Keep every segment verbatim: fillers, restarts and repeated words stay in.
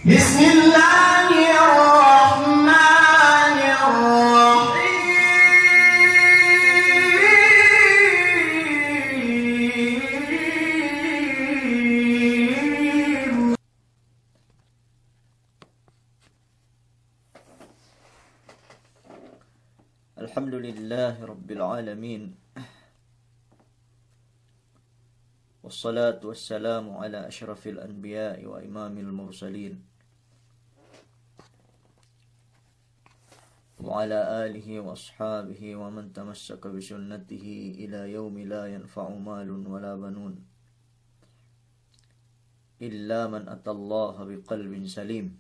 بسم الله الرحمن الرحيم. الحمد لله رب العالمين. والصلاة والسلام على أشرف الأنبياء وإمام المرسلين، وعلى آله وأصحابه ومن تمسك بسنته إلى يوم لا ينفع مال ولا بنون إلا من أتى الله بقلب سليم.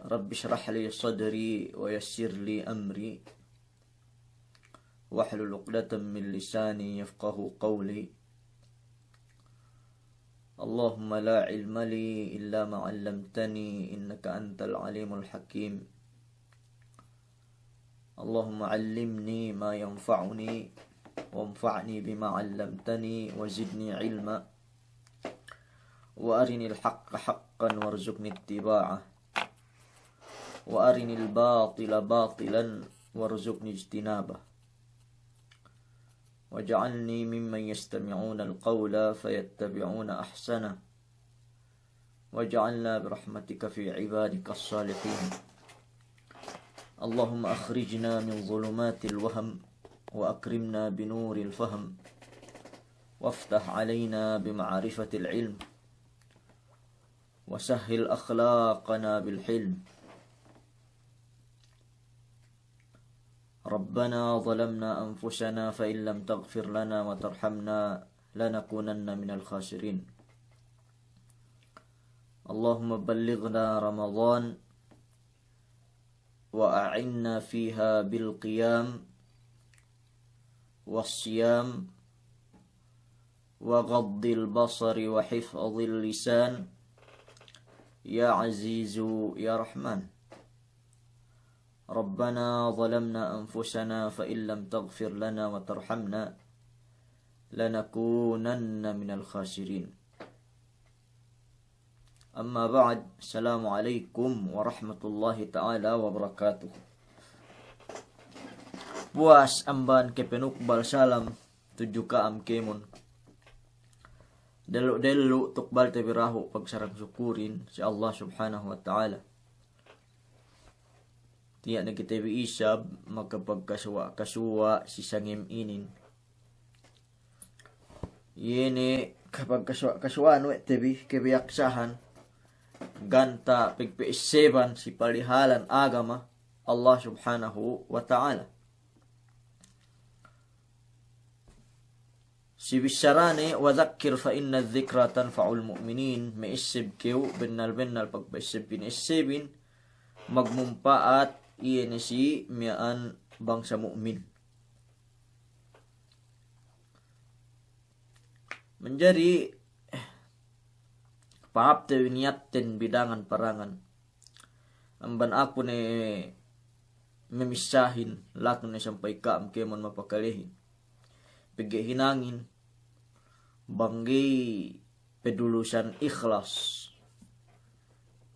رب اشرح لي صدري ويسر لي أمري واحلل عقدة من لساني يفقهوا قولي. اللهم لا علم لي إلا ما علمتني إنك أنت العليم الحكيم. اللهم علمني ما ينفعني وانفعني بما علمتني وزدني علما. وأرني الحق حقا وارزقني اتباعه، وأرني الباطل باطلا وارزقني اجتنابه، واجعلني ممن يستمعون القول فيتبعون أحسنه، واجعلنا برحمتك في عبادك الصالحين. اللهم أخرجنا من ظلمات الوهم وأكرمنا بنور الفهم وافتح علينا بمعرفة العلم وسهل أخلاقنا بالحلم. ربنا ظلمنا أنفسنا فإن لم تغفر لنا وترحمنا لنكونن من الخاسرين. اللهم بلغنا رمضان وأعنا فيها بالقيام والصيام وغض البصر وحفظ اللسان يا عزيز يا رحمن. ربنا ظلمنا أنفسنا فإن لم تغفر لنا وترحمنا لنكونن من الخاسرين. أما بعد، السلام عليكم ورحمة الله تعالى وبركاته. Puwas amban kapanukbal salam tudju ka'am kēmon. Dellu'-dellu' tukbalte bi dahu' pagsarang sukurin si Allah Subhanahu wa Ta'ala. Tiya' ne kite bi isab makapagkasuwa'-kasuwa' si sangem inin. Iye ne kapagkasuwa'-kasuwa'an we' te bi kabiyaksahan ganta' pagpa'esseban si palihalan agama Allah Subhanahu wa Ta'ala. Si bissarane, "Wa dhakkir fa inna dhikra tanfa'ul mu'minin," ma'esseb kew, bennal-bennal pagpa'esseb pina'essebin, magmumpa'at iye ne si miya'an bangsa mu'min. Manjari, pahāpte bi niyatten bidangan parangan. Amban aku ne memissahin, laku ne sampay ka'am kēmon mapakalehin. Pegge' hinangin, bang ga'i pedulusan ikhlas,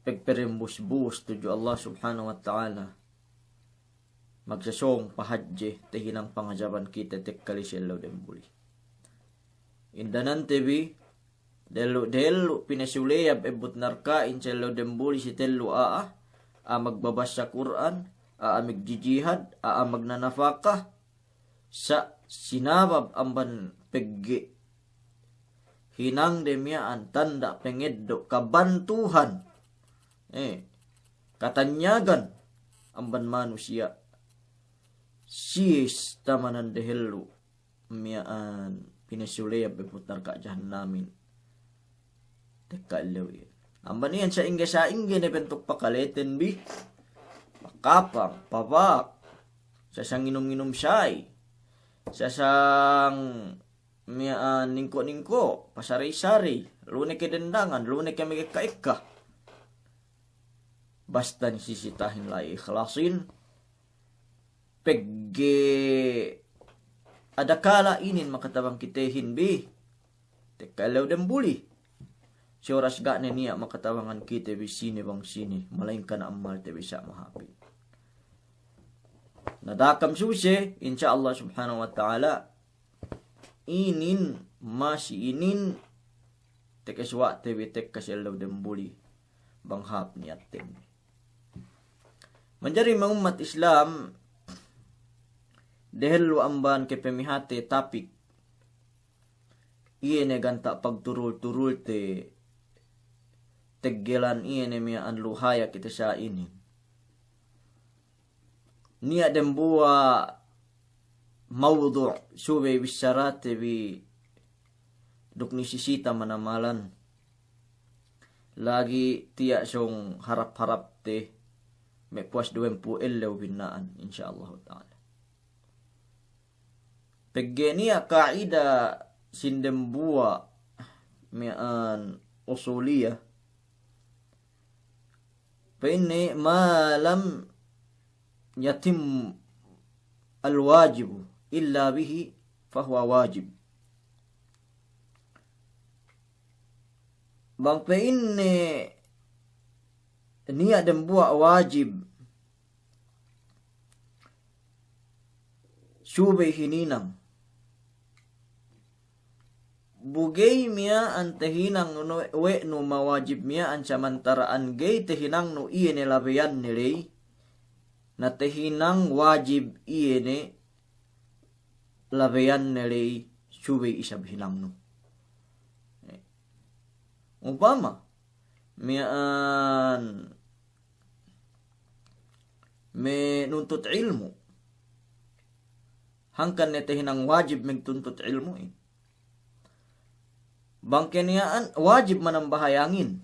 pegperembus-bus tudju Allah Subhanahu wa Ta'ala, magsasōng pahadje tahinang pangajaban kite tekka la'i si ellew dembuli. Indanante bi, dellu'-dellu' pinasuleyab ebbut narka'in si ellew dembuli si tellu a'a, a'a magbabassa Kur'an, a'a magjijihad, a'a magnanapaka, sa' sinabab amban pegge' hinangde miya'an tanda' pangeddo' kabantuhan, eh, katanyagan amban manusiya'. Siyes tamanan dehellu' miya'an pinasuleyab ebbut narka' jahannamin tekka ellew iyan. Amban iyan sa'ingge-sa'ingge ne bentuk pakaleten bi, pakapang, pabak, sasang nginum-nginum sa'i, sasang miya'an ningko'-ningko', pasarey-sarey, lu ne ke dendangan, lu ne ke magekka-ekka. Basta ne sisitahin la'i ikhlasin, pegge' adakala inin makatabang kitehin bi tekka ellew dembuli. si oras ga' ne niya' makatabangan kite bi sine bang sine, malayingkan ammalte bi sa' mahāpin. Na da'a kam suse, insya Allah subhanahu wa ta'ala, inin, masi inin, tekka suwa'te bi tekka si ellew dembuli, bang hāp niyatten. Manjari me' ummat Islam, dehellu amban kepemihate tapik, iye ne ganta' pagturul-turulte, teggelan iye ne miya'an luhaya kite sa' inin. Niya' dembuwa' mawdu' subey bissarate bi duk nisisita manamalan. Lagi' tiya' sōng harap-harapte me' puwas duwempū' ellew binna'an, insya Allahu ta'ala. Pegge' niya' ka'ida sin dembuwa' miya'an usuliya, pa'inne, "Ma lam yatim al-wajibu illa bihi fahuwa wajib." Bang pa'inne niya' dembuwa' wajib subey hininang, bu ga'i miya'an tehinang nu, we' nu mawajib miya'an samantara'an ga'i tehinangnu iye ne labeyanne ley, na tehinang wajib iye ne labeyanne ley subey isab hinangnu. Upama miya'an me' nuntut ilmu'. Hangkan ne tehinang wajib magtuntut ilmu'in. Bang keniya'an wajib manambahayangin.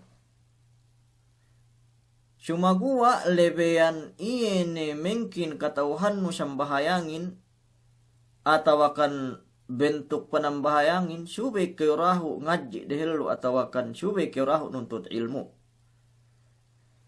Sumaguwa' lebeyan iye ne mengkin kata'uhannu sambahayangin, atawakan bentuk panambahayangin, subey kew dahu' ngadji' dehellu atawakan subey kew dahu' nuntut ilmu'.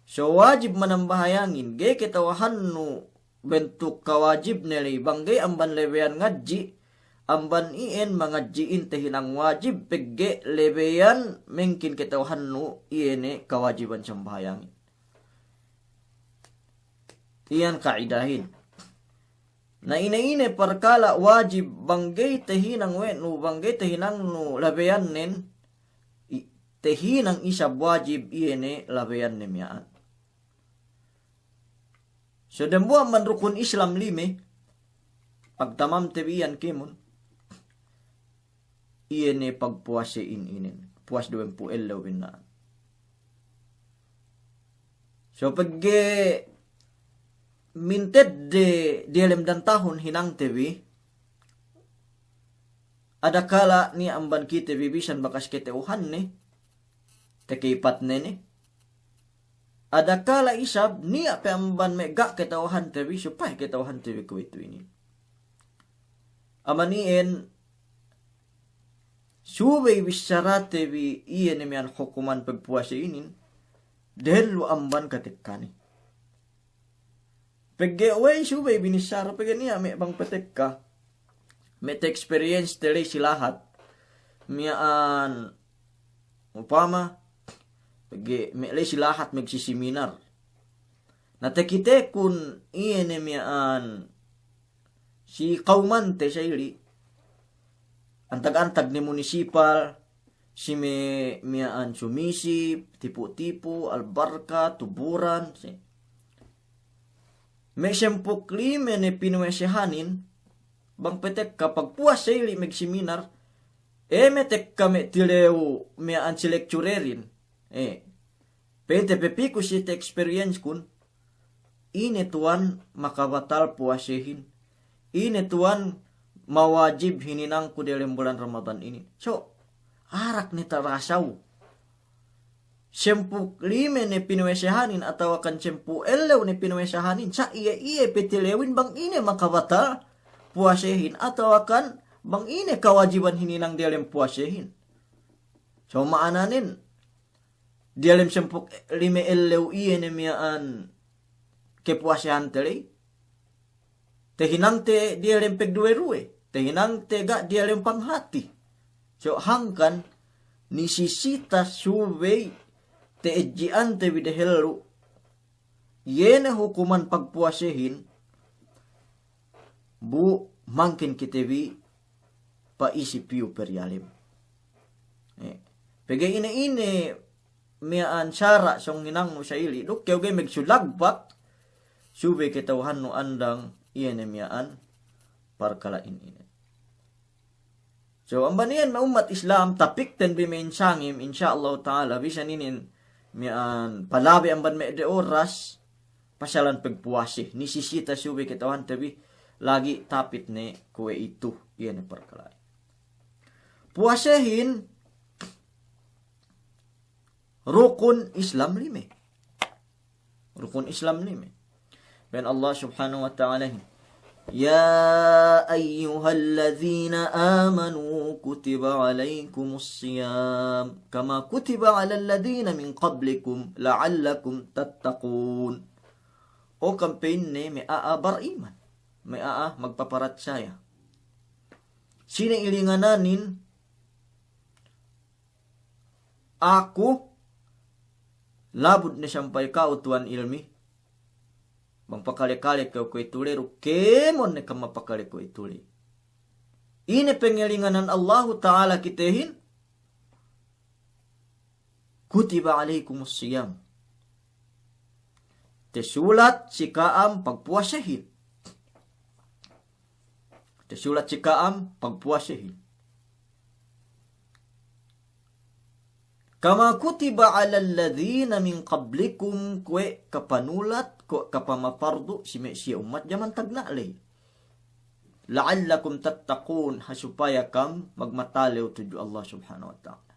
So wajib manambahayangin, ga'i kata'uhannu bentuk kawajibne ley, bang ga'i amban lebeyan ngadji', amban iyan mangadji'in tehinang wajib, pegge' lebeyan mengkin kata'uhannu iye ne kawajiban sambahayangin. Iyan ka'idahin. Na ine-ine parkala' wajib bang ga'i tehinang we' nu, bang ga'i tehinangnu labeyannen, i-, tehinang isab wajib iye ne labeyanne miya'an. So dembuwa' man rukun Islam lime, pagtamamte bi iyan kēmon, iye ne pagpuwasehin inin, puwas duwempū' ellew binna'an. So pegge' mintedde diyalem dantahun hinangte bi, adakala' niya' amban kite bi bisan bakas kata'uhanne, takayipatne ne. Adakala' isab niya' pe amban me' ga' kata'uhante bi, supaya kata'uhante bi kuwe'itu inin. Amban iyan, subey bissarate bi iye ne miya'an hukuman pagpuwase inin, dehellu amban katekkane. Pegge' we'ey subey binissara, pegge' niya' me' bang patekka, me' ta'experience te ley si lahat, miya'an upama, pegge' me' ley si lahat magsisiminar. Na takitekun iye ne miya'an si kawmante sa ili', antag-antag ne munisipal, si me' miya'an Sumisip, Tipo-Tipo, Albarka, Tuburan, si me' sempū' lime ne pinuwesehanin, bang patekka pagpuwas sa ili' magsiminar, e, me' tekka me' tilew miya'an si lecturerin. E, pa'inte pe piku si ta'experience kun, ine tuwan makabatal puwasehin. Ine tuwan mawajib hininangku diyalem bulan Ramadan inin. So, arak ne tarasaw. Sempū' lime ne pinuwesehanin atawakan sempū' ellew ne pinuwesehanin. Sa' iye-iye pe tilewin bang ine makabatal puwasehin atawakan bang ine kawajiban hininang diyalem puwasehin. So, ma'ananen, diyalem sempū' lime ellew iye ne miya'an kapuwasehante ley, tahinangte diyalem pagduwe-ruwe, tahinangte ga' diyalem panghati. So hangkan nisisita subey ta'edji'ante bi dehellu, iye ne hukuman pagpuwasehin, bu mangkin kite bi pa'isi piyu pe diyalem. Eh, pegge' ine-ine miya'an sara' sōng hinangnu sa'ili', duk kew ga'i magsulagpak, subey kata'uhannu andang iye ne miya'an parkala' inin. So, amban iyan me' ummat Islam, tapikten bi me' insangim, insya Allahu ta'ala, bisan inin miya'an palabi amban me' de oras, pasalan pagpuwase, nisisita subey kata'uhante bi, lagi' tapit ne kuwe'itu, iye ne parkala'. Puwasehin, rukun Islam lime. Rukun Islam lime. Pa'in Allah Subhanahu wa Ta'alahin, يا أيها الذين آمنوا كتب عليكم الصيام كما كتب على الذين من قبلكم لعلكم تتقون. O ka'am pa'inne me' a'a bariman, me' a'a magpaparatsaya. Sine ilingananin aku, labud ne sampay ka'u tuwan ilmi. Bang pakale-kale kew kuwe'itu ley, duk kēmon ne ka'am mapakale kuwe'itu ley. Ine pangalinganan Allahu Ta'ala kitehin, كتب عليكم الصيام. Tasulat si ka'am pagpuwasehin. Tasulat si ka'am pagpuwasehin. كما كتب على الذين من قبلكم, kuwe' kapanulat, kuwe' kapamapardu si me' siye ummat jaman tagna' ley. لعلكم تتقون, ha supaya ka'am magmatalew tudju Allah Subhanahu wa Ta'ala.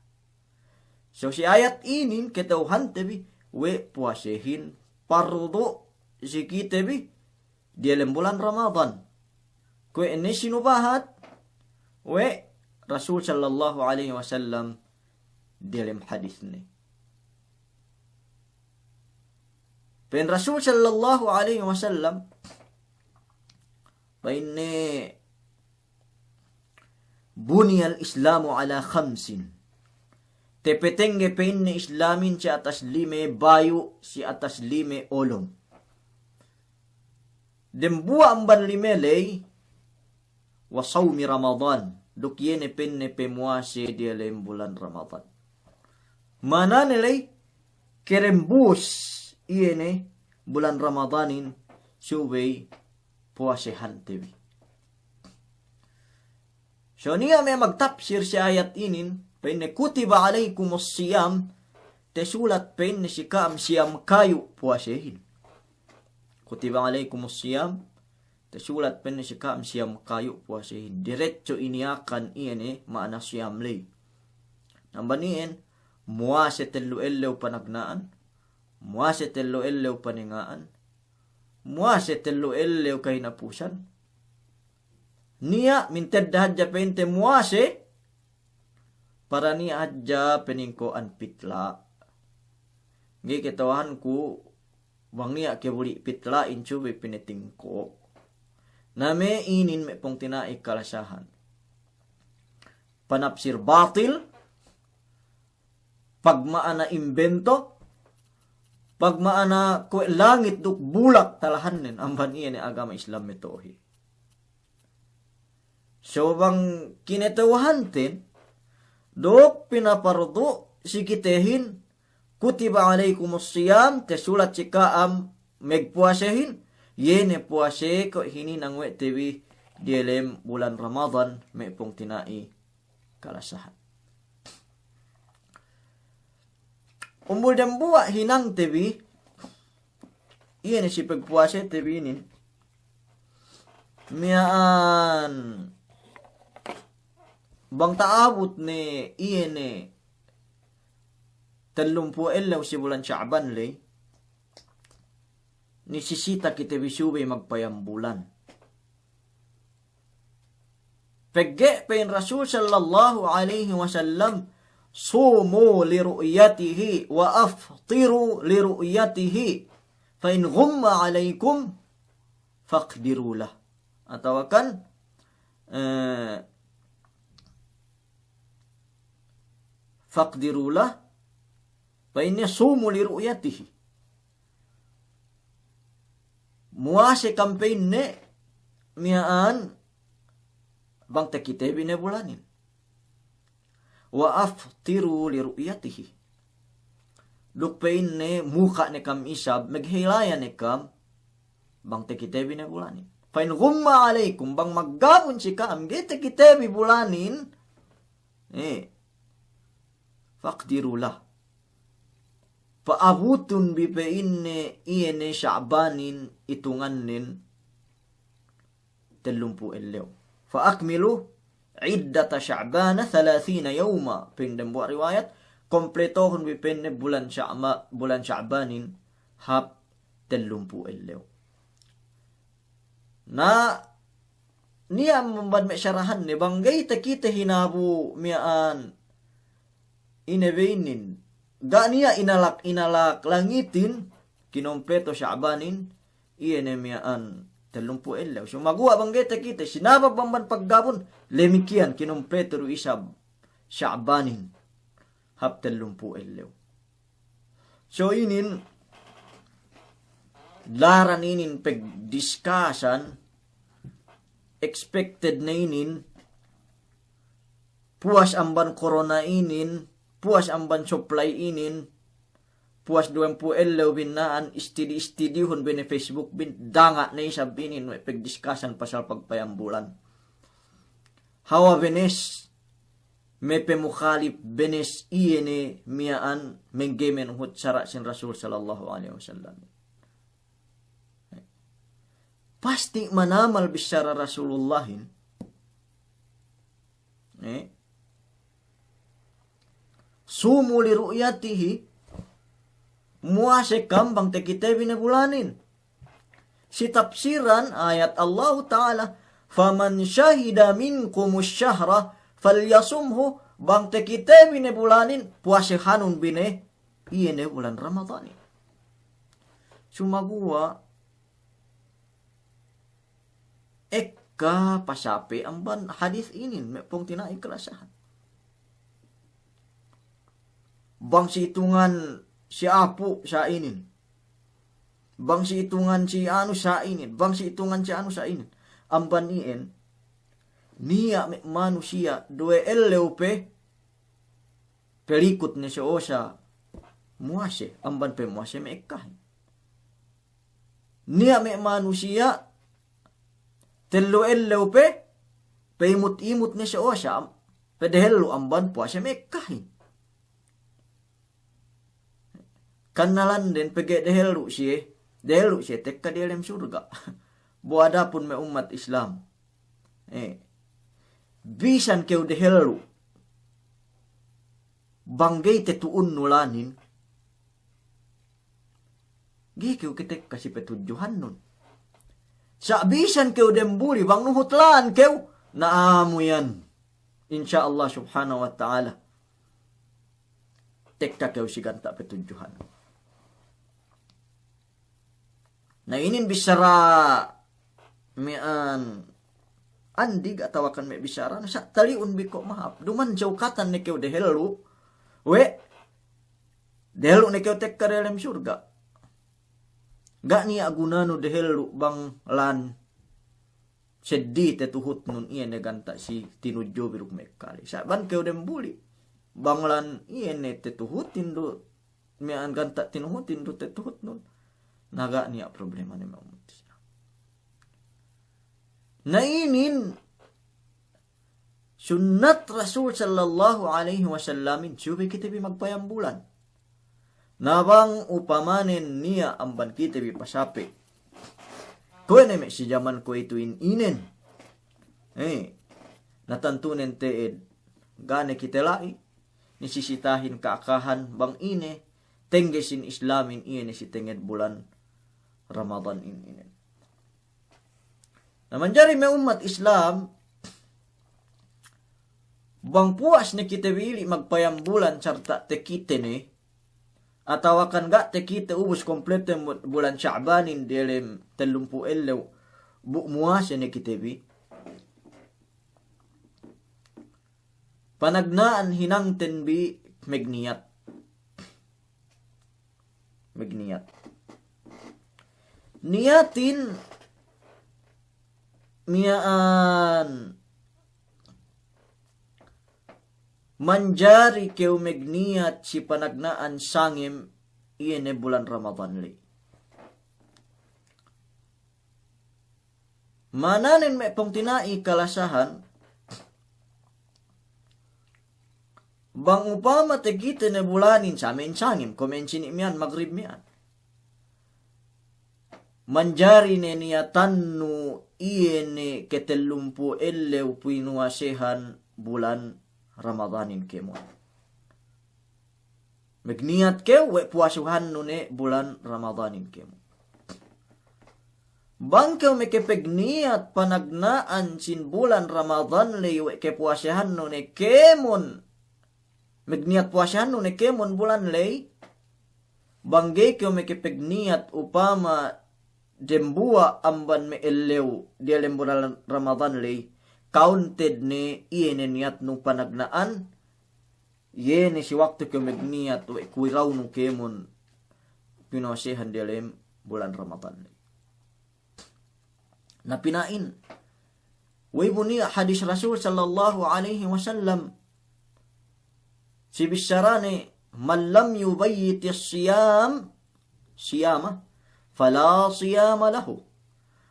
So si ayat inin kata'uhante bi we' puwasehin pardu si kite bi diyalem bulan Ramadan. Kuwe' ne sinubahat we' Rasul sallallahu alaihi wasallam diyalem hadisne. Pa'in Rasul sallallahu alaihi wasallam, pa'inne, بني الإسلام على خمس. Tapatengge pa'inne Islamin si atas lime bayu', si atas lime olom. Dembuwa' amban lime ley, وصوم رمضان, duk iye ne pa'inne pamuwase diyalem bulan Ramadan. Ma'anane ley, kerembus iye ne bulan Ramadanin subey puwasehante bi. So niya' me' magtapsir si ayat inin, pa'inne كتب عليكم الصيام, tasulat pa'inne si ka'am siyam kayu' puwasehin. كتب عليكم الصيام, tasulat pa'inne si ka'am siyam kayu' puwasehin. Diretso iniyakan iye ne ma'ana siyam ley. Amban iyan, muwase tellu ellew panagna'an, muwase tellu ellew panenga'an, muwase tellu ellew kahinapusan. Niya' mintedda hadja pa'inte muwase, para niya' hadja paningko'an pitla'. Ga'i kata'uhanku bang niya' kebuli' pitla'in subey pinatingko'. Na me' inin me' pungtina'i kalasahan. Panapsir batil, pagma'ana imbento, pagma'ana kuwe' langit duk bulak talahannen, amban iye ne agama Islam meto'ohi. So bang kinata'uhanten, duk pinapardu si kitehin, كتب عليكم الصيام, tasulat si ka'am magpuwasehin, iye ne puwase kuwe' hininang we' te bi diyalem bulan Ramadan, me' pungtina'i kalasahan. Umbul dembuwa' hinangte bi, iye ne si pagpuwasete bi inin. Miya'an bang ta'abut ne iye ne tellumpū' ellew si bulan Sha'ban ley, nisisita kite bi subey magpayam bulan. Pegge' pa'in Rasul sallallahu alaihi wasallam, صوموا لرؤيته وأفطروا لرؤيته، فإن غم عليكم فاقدروا له. Atawakan, eh, faqdiru lah, pa'inne sumu li ru'yatihi. Muwase kam pa'inne miya'an bang takite bi ne bulanin. Wa aftiru li ru'yatihi. Duk pa'inne muka' ne kam isab, maghilaya ne kam, bang takite bi ne bulanin. Fa in ghumma alaykum, bang maggabun si ka'am, ga'i takite bi bulanin, eh, faqdiru lah. Pa'abutun bi pa'inne iye ne Sha'banin itungannen tellumpū' ellew. Fa akmilu iddata Sha'bana thalathina yawma. Pa'in dambuwa' riwayat, kompletohun bi pa'inne bulan Sha'ma-, bulan Sha'banin hap tellumpū' ellew. Na, niya' amban me' sarahanne, bang ga'i takite hinabu miya'an ine be inin, ga' niya' inalak, inalak langitin, kinompleto Sha'banin, iye ne miya'an tellumpū' ellew. Sumaguwa' bang ga'i takite, sinabab amban paggabun, lemikiyan kinompleto du isab Sha'banin hap tellumpū' ellew. So inin, laran inin pegdiskasan, expected ne inin, puwas amban corona inin, puwas amban supply inin, puwas duwempū' ellew binna'an, istidi-istidihun bi ne Facebook bin, danga' ne isab inin we' pegdiskasan pasal pagpayambulan. Hawa benes, me' pemukhalif benes iye ne miya'an mengge menuhut sara' sin Rasul sallallahu alaihi wasallam. Pasti' manamal bissara Rasulullahin. Eh? Sumu li ru'yatihi, muwase kam bang takite bi ne bulanin. Si tapsiran ayat Allahu Ta'ala, "Faman shahida minkumu shahra falyasumhu," bang takite bi ne bulanin, puwasehanun bi ne iye ne bulan Ramadanin. Sumaguwa' ekka pasape amban hadis inin, me' pungtina'i kalasahan. Bang si itungan si apu' sa inin. Bang si itungan si anu sa inin. Bang si itungan si anu sa inin. Amban iyan, niya' me' manusiya' duwe ellew pe pelikut ne si osa muwase, amban pe muwase me' ekkahin. Niya' me' manusiya' tellu ellew pe, peimut-imut ne si osa, am-, pedehellu' amban puwase me' ekkahin. Kannalanden pegge' dehellu' siye, dehellu' siye tekka diyalem surga'. Bu adapun me' ummat Islam, eh, bisan kew dehellu', bang ga'i tetu'unnu lanin, ga'i kew ketekka si petudjuhannun. Sa' bisan kew dembuli bang nuhut lan kew, na amu iyan. Insya Allah subhanahu wa ta'ala, tekka kew si ganta' petudjuhannun. Na inin bissara miya'an andig atawakan me' bissara, na sa' tali'un bi ko' mahap. Duman sewkatan ne kew dehellu', we', dehellu' ne kew tekka delem surga'. Ga' niya' gunanu dehellu' bang lan seddi tetuhutnun iye ne ganta' si tinudju bi duk me' kale. Sa' bang kew dembuli, bang lan iye ne tetuhutin du, miya'an ganta' tinuhutin du tetuhutnun. Na ga' niya' problemane me' ummat Islam. Na inin sunnat Rasul sallallahu alaihi wasallamin, subey kite bi magpayambulan. Na bang upamanen niya' amban kite bi pasape', kuwe' ne me' si jaman kuwe'itu in inen. Eh, na tantunen te'ed, ga' ne kite la'i, nisisitahin ka'akahan bang ine tengge sin Islamin, iye ne si tenged bulan Ramadan in inen. Na manjari me' ummat Islam, bang puwas ne kite bi ili' magpayambulan sarta' takite ne, atawakan ga' takite ubus kompleto mu-, bulan Sha'banin diyalem tellumpū' ellew, bu muwase ne kite bi. Panagna'an hinangten bi magniyat. Magniyat. Niyatin miya'an manjari kew magniyat si panagna'an sangem iye ne bulan Ramadan ley. Ma'ananen me' pungtina'i kalasahan, bang upama takite ne bulanin, samen sangem, kuwe' me' sini' miya'an, magrib miya'an. Manjari ne niyatannu iye ne ketellumpū' ellew pinuwasehan bulan Ramadanin kēmon. Magniyat kew we' puwasehannu ne bulan Ramadanin kēmon. Bang kew makapagniyat panagna'an sin bulan Ramadan ley we' kepuwasehannu ne kēmon. Magniyat puwasehannu ne kēmon bulan ley. Bang ga'i kew makapagniyat upama dembuwa' amban me' ellew diyalem bulan Ramadan ley, counted ne iye ne niyatnu panagna'an, iye ne si waktu kew magniyat we' kuwirawnu kēmon pinuwasehan diyalem bulan Ramadan ley. Na pina'in, we' bu niya' hadis Rasul sallallahu alaihi wasallam, si bissarane, "Man lam yubayyitis siyam, siyama, fala siyama lahu."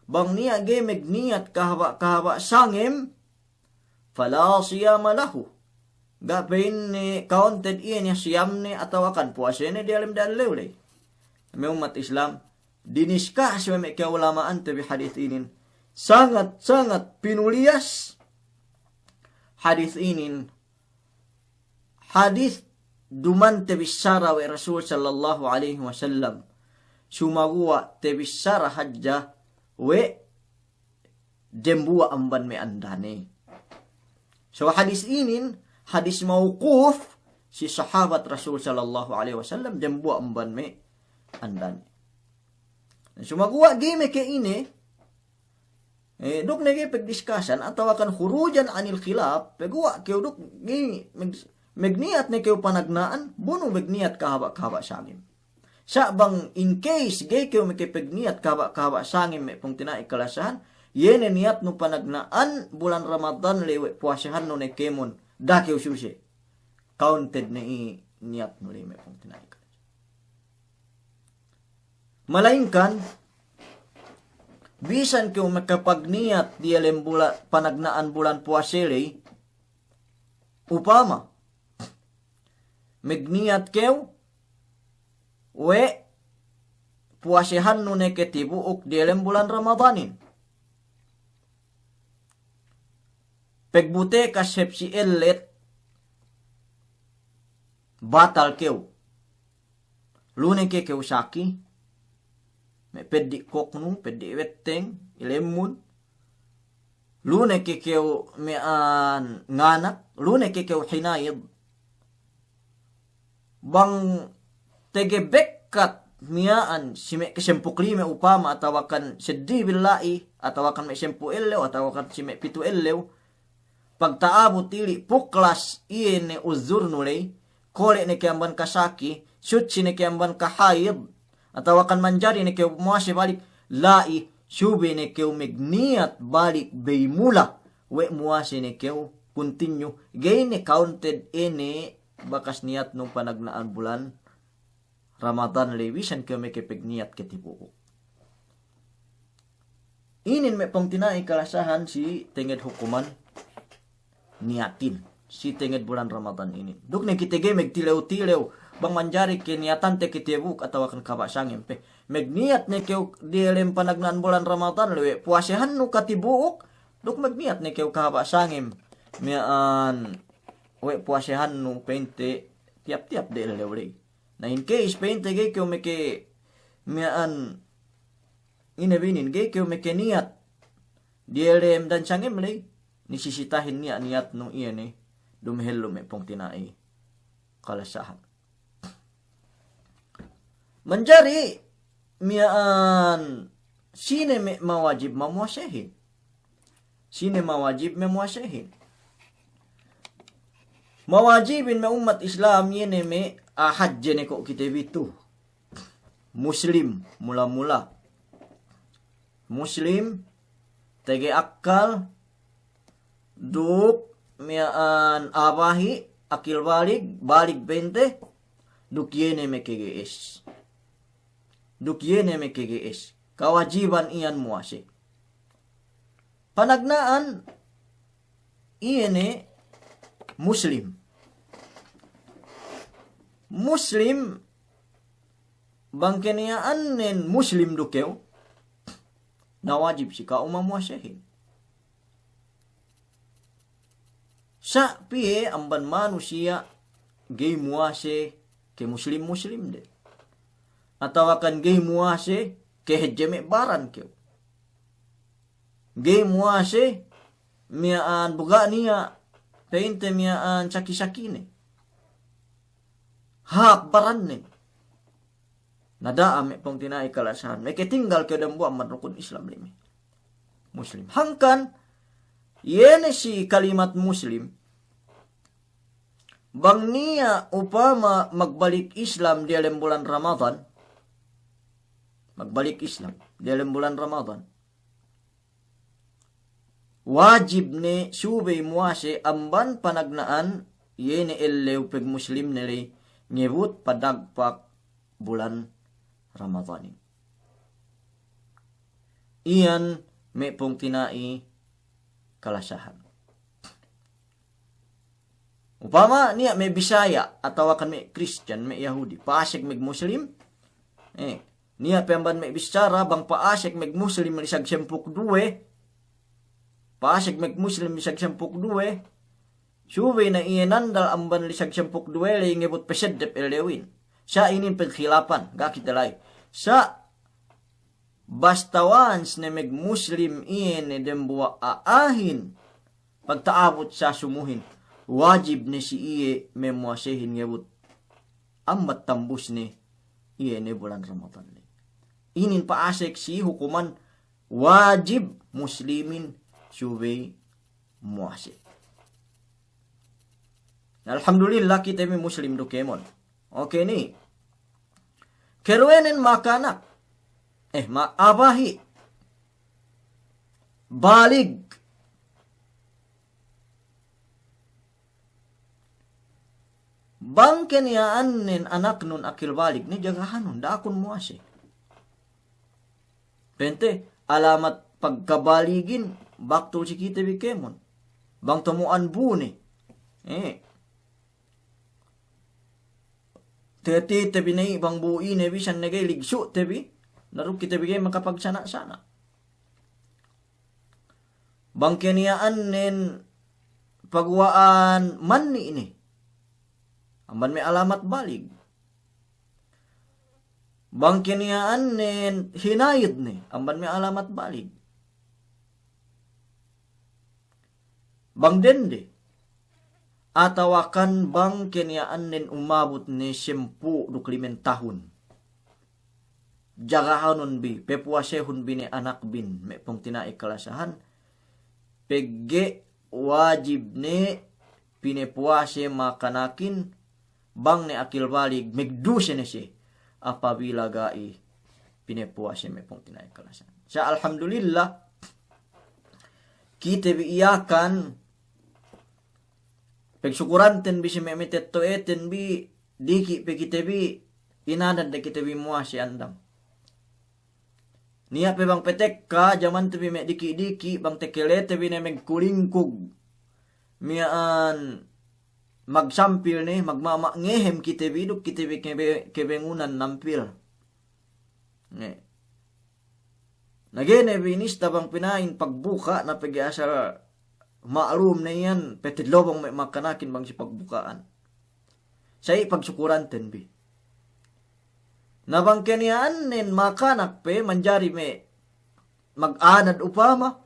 Bang niya' ga'i magniyat kahaba'-kahaba' sangem, fala siyama lahu. Ga' pa'inne counted iye ne siyamne atawakan puwasene diyalem dallew ley. Me' ummat Islam, diniskas we' me' ka'ulama'ante bi hadis inin. Sangat-sangat pinuliyas hadis inin. Hadis duma'in tabissara we' Rasul sallallahu alaihi wasallam. Sumaguwa' tabissara hadja we' dembuwa' amban me' andane. So hadis inin, hadis mawquf si sahabat Rasul sallallahu alaihi wasallam, dembuwa' amban me' andane. Sumaguwa' ga'i me' ke ine, eh, duk ne ga'i pagdiskasan atawakan khurujan anil khilaf, paguwa' kew duk ga'i mag-, magniyat ne kew panagna'an, bu nu magniyat kahaba'-kahaba' sangem. Sa' bang in case ga'i kew makapagniyat kahaba'-kahaba' sangem me' pungtina'i kalasahan, iye ne niyatnu panagna'an bulan Ramadan ley we' puwasehannu ne kēmon, da'a kew suse. Counted ne i niyatnu ley me' pungtina'i kalasahan. Malayingkan, bisan kew makapagniyat diyalem bula-, panagna'an bulan puwase ley, upama magniyat kew we' puwasehannu ne katibu'uk diyalem bulan Ramadanin. Pegbutekas hep si ellet, batal kew. Lu ne ke kew saki, me' peddi' koknu, peddi' wetteng, ilemmun. Lu ne ke kew miya'an nganak, lu ne ke kew hinayid. Bang tege bekkat miya'an si me' kesempū' lime upama atawakan seddi billa'i, atawakan me' sempū' ellew, atawakan si me' pitu' ellew, pagta'abut ili' puklas iye ne uzurnu ley, kole' ne ke amban kasaki, sutsi ne ke amban kahayid, atawakan manjari ne kew muwase balik, la'i, subey ne kew magniyat balik bey mula, we' muwase ne kew continue, ga'i ne counted ine bakas niyatnu panagna'an bulan Ramadan ley bisan kew makapagniyat katibu'uk. Inin me' pungtina'i kalasahan si tenged hukuman niyatin si tenged bulan Ramadan inin. Duk ne kite ga'i magtilew-tilew bang manjari ke niyatante katibu'uk atawakan kahaba' sangem pe. Magniyat ne kew diyalem panagna'an bulan Ramadan ley we' puwasehannu katibu'uk, duk magniyat ne kew kahaba' sangem miya'an we' puwasehannu pa'inte tiyap-tiyap de ellew ley. Na in case pa'inte ga'i kew meke miya'an ine binin, ga'i kew meke niyat diyalem dan sangem ley, nisisitahin niya' niyatnu iye ne, dumehellu me' pungtina'i kalasahan. Manjari miya'an sine me' mawajib mamuwasehin. Sine mawajib mamuwasehin. Mawajibin me' ummat Islam iye ne me' a'a hadje ne ko' kite bi tu. Muslim, mula-mula. Muslim, tege akkal, duk miya'an a'a bahi', akil balig, balig pa'inte, duk iye ne me' K G S. Duk iye ne me' K G S. Kawajiban iyan muwase. Panagna'an iye ne Muslim. Muslim, bang keniya'annen Muslim du kew, na wajib si ka'u mamuwasehin. Sa' piye amban manusiya' ga'i muwase ke Muslim-Muslim de. Atawakan ga'i muwase ke hadje me' baran kew. Ga'i muwase miya'an bu ga' niya' pa'inte miya'an saki-sakine. Hāp baranne. Na da'a me' pungtina'i kalasahan. Me' ketinggal kew dambuwa' amban rukun Islam lime. Muslim. Hangkan, iye ne si kalimat Muslim, bang niya' upama magbalik Islam diyalem bulan Ramadan, magbalik Islam diyalem bulan Ramadan, wajib ne subey muwase amban panagna'an iye ne ellew pagmuslimne ley ngebut padagpak bulan Ramadanin. Iyan me' pungtina'i kalasahan. Upama niya' me' Bisaya' atawakan me' Kristiyan, me' Yahudi, pa'asek magmuslim, eh, niya' pe amban me' bissara bang pa'asek magmuslim lisag sampū' duk duwe, pa'asek magmuslim lisag sampū' duk duwe, subey ne iye nandal amban lisag sampū' duk duwe ley ngebut paseddep ellewin. Sa' inin pagkhilapan, ga' kite la'i. Sa' basta once ne magmuslim iye ne dambuwa' a'ahin, pagta'abut sa sumuhin, wajib ne si iye me' muwasehin ngebut ambat tambusne iye ne bulan Ramadan ley. Inin pa'asek si hukuman wajib muslimin subey muwase. Alhamdulillah, kite bi muslim du kēmon. Oke ni. Karuwenen makanak. Eh, ma-, a'a bahi'. Balig. Bang keniya'annen anaknun akil balig ne, jagahanun, da'a kun muwase. Pa'inte, alamat pagkabaligin, baktul si kite bi kēmon. Bang tamu'an bu ne. Eh. Teti te bi ne bang bu ine bisan ne ga'i ligsu' te bi, na duk kite bi ga'i makapagsana'-sana'. Bang keniya'annen paguwa'an manni' ne, amban me' alamat balig. Bang keniya'annen hinayid ne, amban me' alamat balig. Bang dende, atawakan bang keniya'annen umabut ne sampū' duk limen tahun. Jagahanun bi, papuwasehun bi ne anakbin, me' pungtina'i kalasahan, pegge' wajib ne pinapuwase makanakin, bang ne akil balig, magduse ne siye, apabila ga'i pinapuwase, me' pungtina'i kalasahan. Sa' alhamdulillah, kite bi Yakan, pagsukuranten bi si me' matetto'aten bi, diki' pe kite bi, inadad de kite bi muwase andang. Niya' pe bang patekka, jamante bi me' diki'-diki', bang takalete bi ne magkulingkug. Miya'an magsampil ne, magmama' ngehem kite bi, duk kite bi kebe-, kebengunan nampil. Ne. Na ga'i ne binista bang pina'in pagbuka', na pegge' asal ma'lum ne iyan, petid lobong me' makanakin bang si pagbuka'an. Sa'i pagsukuranten bi. Na bang keniya'annen makanak pe manjari me' maganad upama,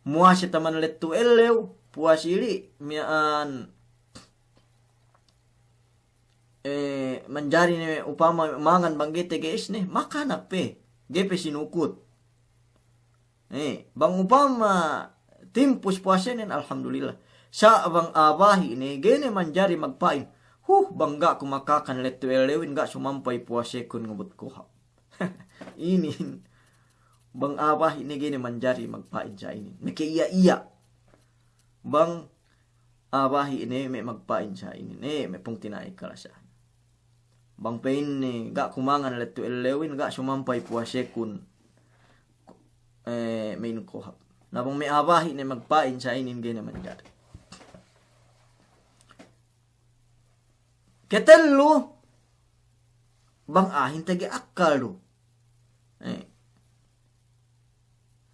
muwase taman lettu ellew, puwas ili', miya'an, eh, manjari ne upama mangan bang ga'i tege'es ne, makanak pe, ga'i pe sinukut. Eh, bang upama timpus puwasenen, alhamdulillah. Sa' bang a'a bahi' ne, ga'i ne manjari magpa'in, "Huh, bang ga' ku makakan lettu ellewin, ga' sumampay puwasekun," ngubut kohap. Inin, bang a'a bahi' ne ga'i ne manjari magpa'in sa' inin. Meke iya-iya. Bang a'a bahi' ne me' magpa'in sa' inin. Eh, me' pungtina'i kalasahan. Bang pa'inne, "Ga' ku mangan lettu ellewin, ga' sumampay puwasekun," eh, me' inin kohap. Na bang me' a'a bahi' ne magpa'in sa' inin ga'i ne manjari. Ketellu, bang a'ahin tege akkal du. Eh.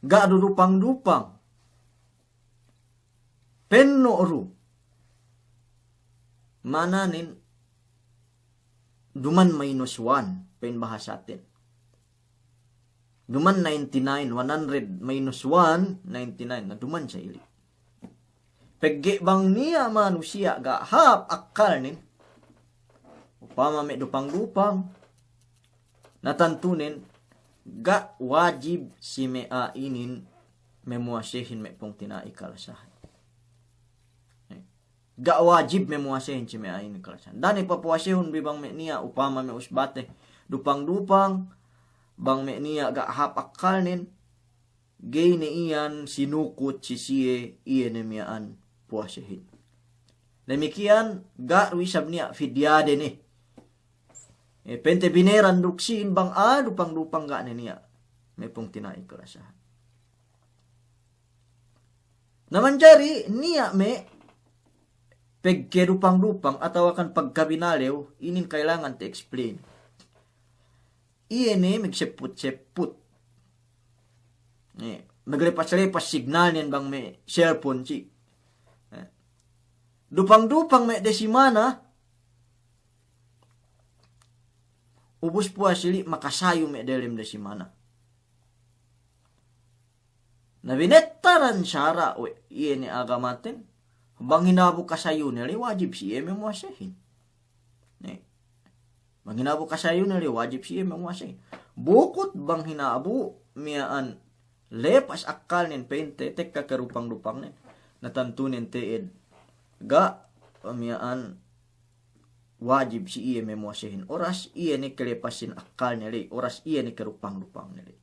Ga' du dupang-dupang. Penno' du. Ma'ananen duma'in minus one, pa'in bahasaten. Duma'in ninety-nine, one hundred minus one, ninety-nine. Na duma'in sa ili'. Pegge' bang niya' manusiya' ga' hāp akkalnen, upama me' dupang-dupang, na tantunen ga' wajib si me' a'a inin memuwasehin, me' pungtina'i kalasahan. Ga' wajib memuwasehin si me' a'a inin kalasahan. Da'a ne papuwasehun bi bang me' niya' upama me' usbate dupang-dupang, bang me' niya' ga' hāp akkalnen, ga'i ne iyan sinukut si siye, iye ne miya'an puwasehin. Damikiyan, ga' du isab niya' fidyade ne. Eh, pa'inte bineran duk sīn bang a'a dupang-dupang, ga' ne niya', me' pungtina'i kalasahan. Na manjari niya' me' pegke dupang-dupang atawakan pagkabinalew, inin kailangan te explain. Iye ne magsepput-sepput. Eh, maglepas-lepas signalnen bang me' cellphone si. Eh. Dupang-dupang me' desimana, ubus puwas ili' makasayu me' delem desimana. Na binettaran sara' we' iye ne agamaten, bang hinabu kasayune ley wajib si iye memuwasehin. Ne. Bang hinabu kasayune ley wajib si iye memuwasehin. Bukut bang hinabu miya'an lepas akkalnen pa'inte tekka kerupang-dupangnen. Na tantunen te'ed ga' miya'an wajib si iye memuwasehin. Oras iye ne kelepasin akkalne ley, oras iye ne kerupang-dupangne ley.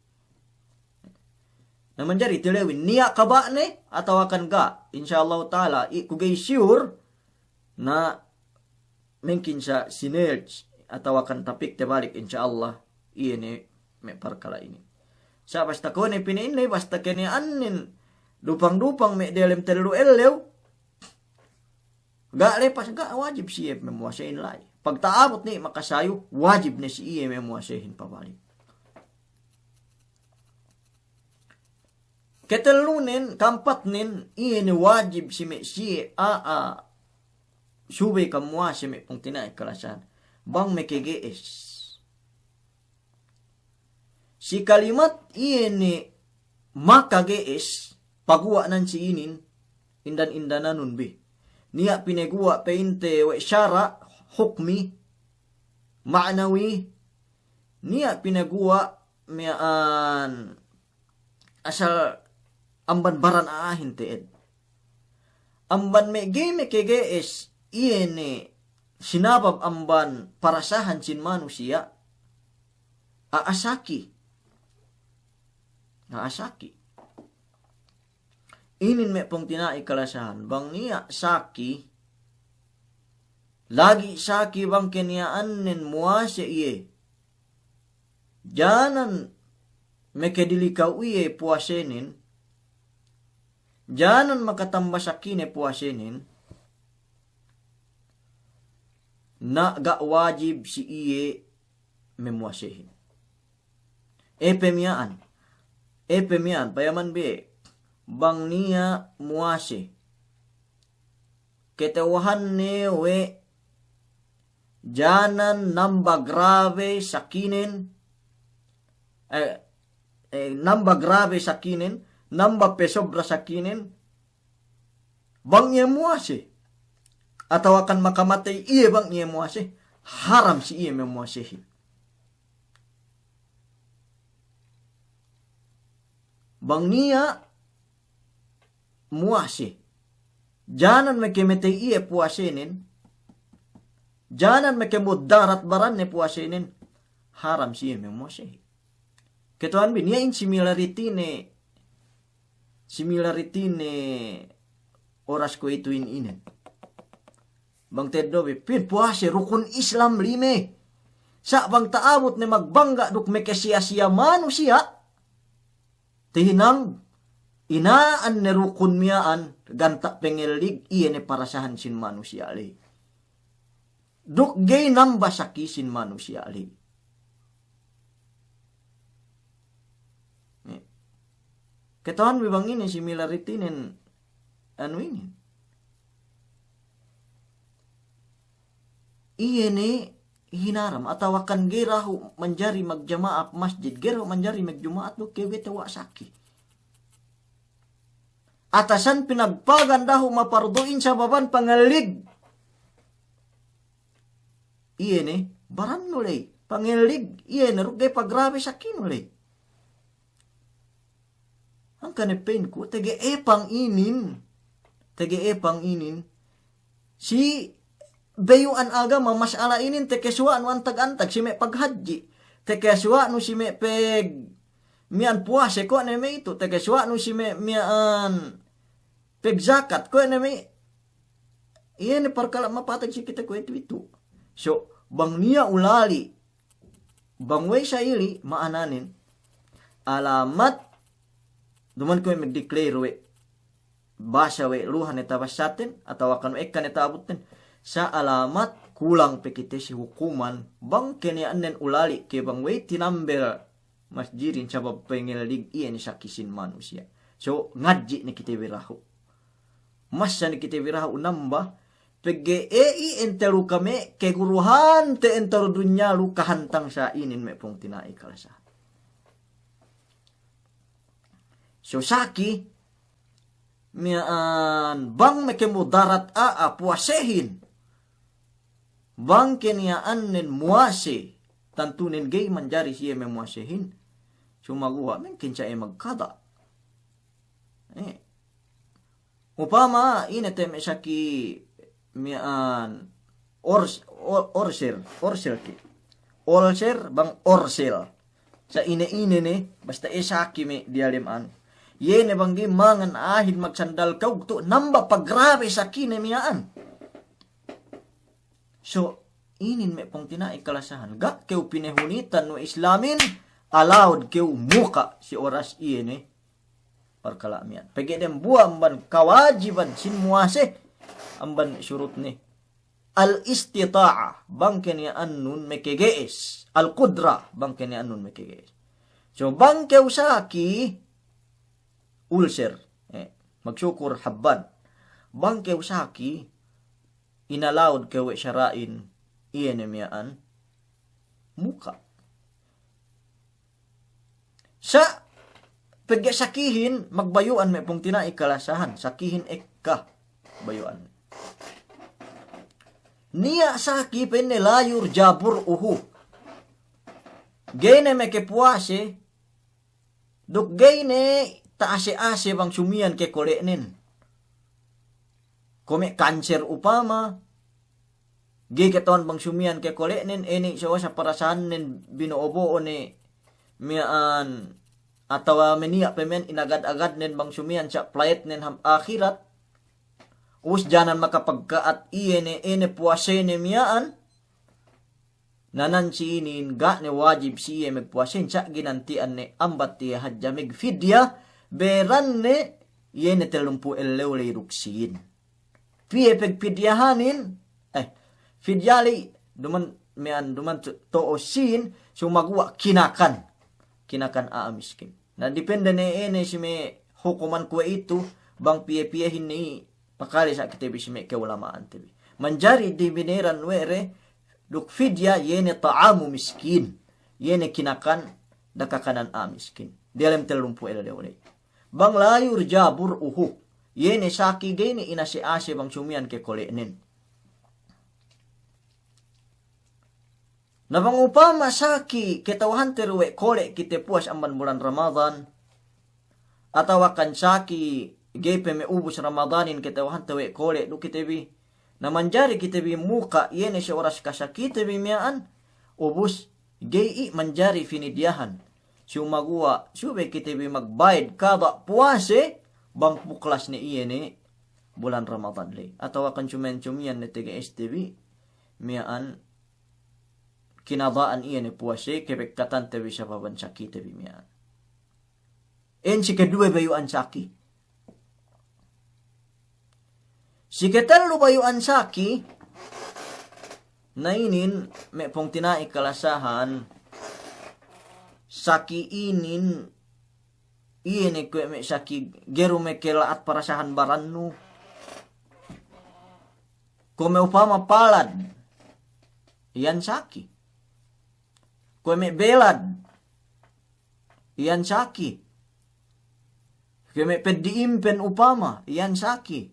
Na manjari tilewin niya' ka ba' ne atawakan ga'. Insya Allahu ta'ala, i' ku ga'i sure, na mengkin sa' sinerge atawakan tapikte balik, insya Allah, iye ne me' parkala' inin. Sa' basta kone pina'in ley, basta keniya'annen dupang-dupang me' delem tellu ellew, ga' lepas, ga' wajib si iye memuwasehin la'i. Pagta'abut ne makasayu, wajib ne si iye memuwasehin pabalik. Ketellunen, kampatnen, iye ne wajib si me' siye a'a subey kamuwase, me' pungtina'i kalasahan, bang meke ge'es. Si kalimat iye ne maka ge'es, paguwa' nan si inin, indan-indananun bi. Niya' pinaguwa' pa'inte we' sara', hukmi, ma'nawi, niya' pinaguwa' miya'an asal amban baran a'ahin te'ed. Amban me' ga'i meke ge'es, iye ne sinabab amban parasahan sin manusiya', a'a saki. A'a saki. Inin me' pungtina'i kalasahan, bang niya' saki, lagi' saki bang keniya'annen muwase iye. Janan meke dilikaw iye puwasenen, janan makatamba sakine puwasenen, na ga' wajib si iye memuwasehin. Epe miya'an, epe miya'an, payaman bi, bang niya' muwase, kata'uhanne we' janan namba grabe sakinen, eh, eh, namba grabe sakinen, namba pesobra sakinen, bang iye muwase, atawakan makamatey iye bang iye muwase, haram si iye memuwasehin. Bang niya' muwase, Janan meke metey iye puwasenen, janan meke mudarat baranne puwasenen, haram si iye memuwasehin. Kata'uhanbi, niya' in similarity ne, similarity ne oras kuwe'itu in inen. Bang teddo'bi, pī puwase rukun Islam lime. Sa' bang ta'abut ne magbangga' duk meke siya-siya manusiya', tahinang ina'an ne rukun miya'an, ganta' pengellig, iye ne parasahan sin manusiya' ley. Duk ga'i namba saki sin manusiya' ley. Kata'uhanbi bang ine similarity nen anu inin. Iye ne hinaram, atawa kan ga'i dahu' manjari magjama'a masjid, ga'i dahu' manjari magjuma'at duk kew ga'i tawa' saki. Atasan pinagpagan dahu' mapardu'in sababan pangellig. Iye ne, barannu ley. Pangellig, iye ne, duk ga'i pagrabe sakinu ley. Hangkan ne pa'inku, tege epang inin. Tege epang inin. Si bayu'an agama mas'ala inin, tege suwa'nu antag-antag, si me' paghadji'. Tege suwa'nu si me' peg miya'an puwase, kuwe' ne me' itu. Tege suwa'nu si me' miya'an pegzakat, kuwe' ne me', iye ne parkala' mapatag si kite kuwe'itu-itu. So, bang niya' ulali', bang we' sa'ili' ma'ananen, alamat, duma'in kuwe' magdeclare we', basa we' luha ne tabassaten, atawa kan we' ekka ne ta'abutten, sa' alamat kulang pe kite si hukuman, bang keniya'annen ulali' ke bang we' tinambel masjidin sabab pengellig iye ne saki sin manusiya'. So, ngadji' ne kite bi dahu'. Massa ne kite bi dahu' namba, pegge' iye ente lu kame' keguruhante ente lu dunya lu kahantang sa inin me' pungtina'i kalasahan. So, saki, miya'an bang meke mudarat a'a puwasehin. Bang keniya'annen muwase, tantunen ga'i manjari siye memuwasehin. Sumaguwa' mengkin sa iye magkada'. Eh. Upama ine te me' saki miya'an ors-, o-, orsel, orsel ke. Olser bang orsel. Sa ine-ine ne, basta e saki me' diyalem anu. Iye ne bang ga'i mangan a'ahin magsandal kawugtu', namba pagrabe sakine miya'an. So, inin me' pungtina'i kalasahan. Ga' kew pinehunitan we' Islamin, allowed kew muka' si oras iye ne parkala' miya'an. Pegge' dembuwa' amban kawajiban sin muwase, amban surutne. Al-istita'a, bang keniya'annun mekege'es. Al-qudra, bang keniya'annun mekege'es. So, bang kew saki ulser, eh, magsukur habban. Bang kew saki, inallowed kew we' sara'in, iye ne miya'an, muka'. Sa' pegge' sakihin magbayu'an me' pungtina'i kalasahan, sakihin ekka bayu'an. Niya' saki pa'inne la yurja bur'uhu. Ga'i ne mekepuwase, duk ga'i ne ta'ase-ase bang sumiyan kekole'nen. Kuwe' me' kanser upama, ga'i kata'uhan bang sumiyan kekole'nen, eni' sa' wasa parasahannen bino'o-bo'o ne miya'an, atawa me' niya' pe miya'an inagad-agadnen bang sumiyan sa' playetnen hap ahirat. Us janan makapagka'at iye ne, ine puwasene miya'an. Na nan si inin ga' ne wajib si iye magpuwasehin sa' ginanti'an ne ambat iye hadja magfidya, beran ne iye ne tellumpū' ellew ley duk sīn. Piye pagfidyahanin, eh, fidya ley, duma'in miya'an, duma'in to-, to'o sīn, sumaguwa' kinakan. Kinakan a'a miskin. Na depende ne ine si me' hukuman kuwe'itu, bang piye-piyehin ne i pakale sa' kite bi si me' ka'ulama'ante bi. Manjari dibiniran we' de duk fidya, iye ne ta'amu miskin. Iye ne kinakan, dakakanan a'a miskin. Diyalem tellumpū' ellew ley. Bang la yurja bur'uhu. Iye ne saki ga'i ne inase-ase bang sumiyan kekole'nen. Na bang upama saki kata'uhante du we' kole' kite puwas amban bulan Ramadan, atawa kan saki ga'i pe me' ubus Ramadanin kata'uhante we' kole' du kite bi. Na manjari kite bi muka' iye ne si oras kasakite bi miya'an, ubus ga'i i' manjari pinidiyahan. Sumaguwa' subey kite bi magbayad kada' puwase bang puklas ne iye ne bulan Ramadan ley. Atawa kan sumiyan-sumiyan ne tege'este bi miya'an kinada'an iye ne puwase kebekkatante bi sababan sakite bi miya'an. In si keduwe bayu'an saki. Si ketellu bayu'an saki, na inin me' pungtina'i kalasahan, saki inin, iye ne kuwe' me' saki ga'i du me' kela'at parasahan barannu. Kuwe' me' upama palad, iyan saki. Kuwe' me' belad, iyan saki. Kuwe' me' peddi' impen upama, iyan saki.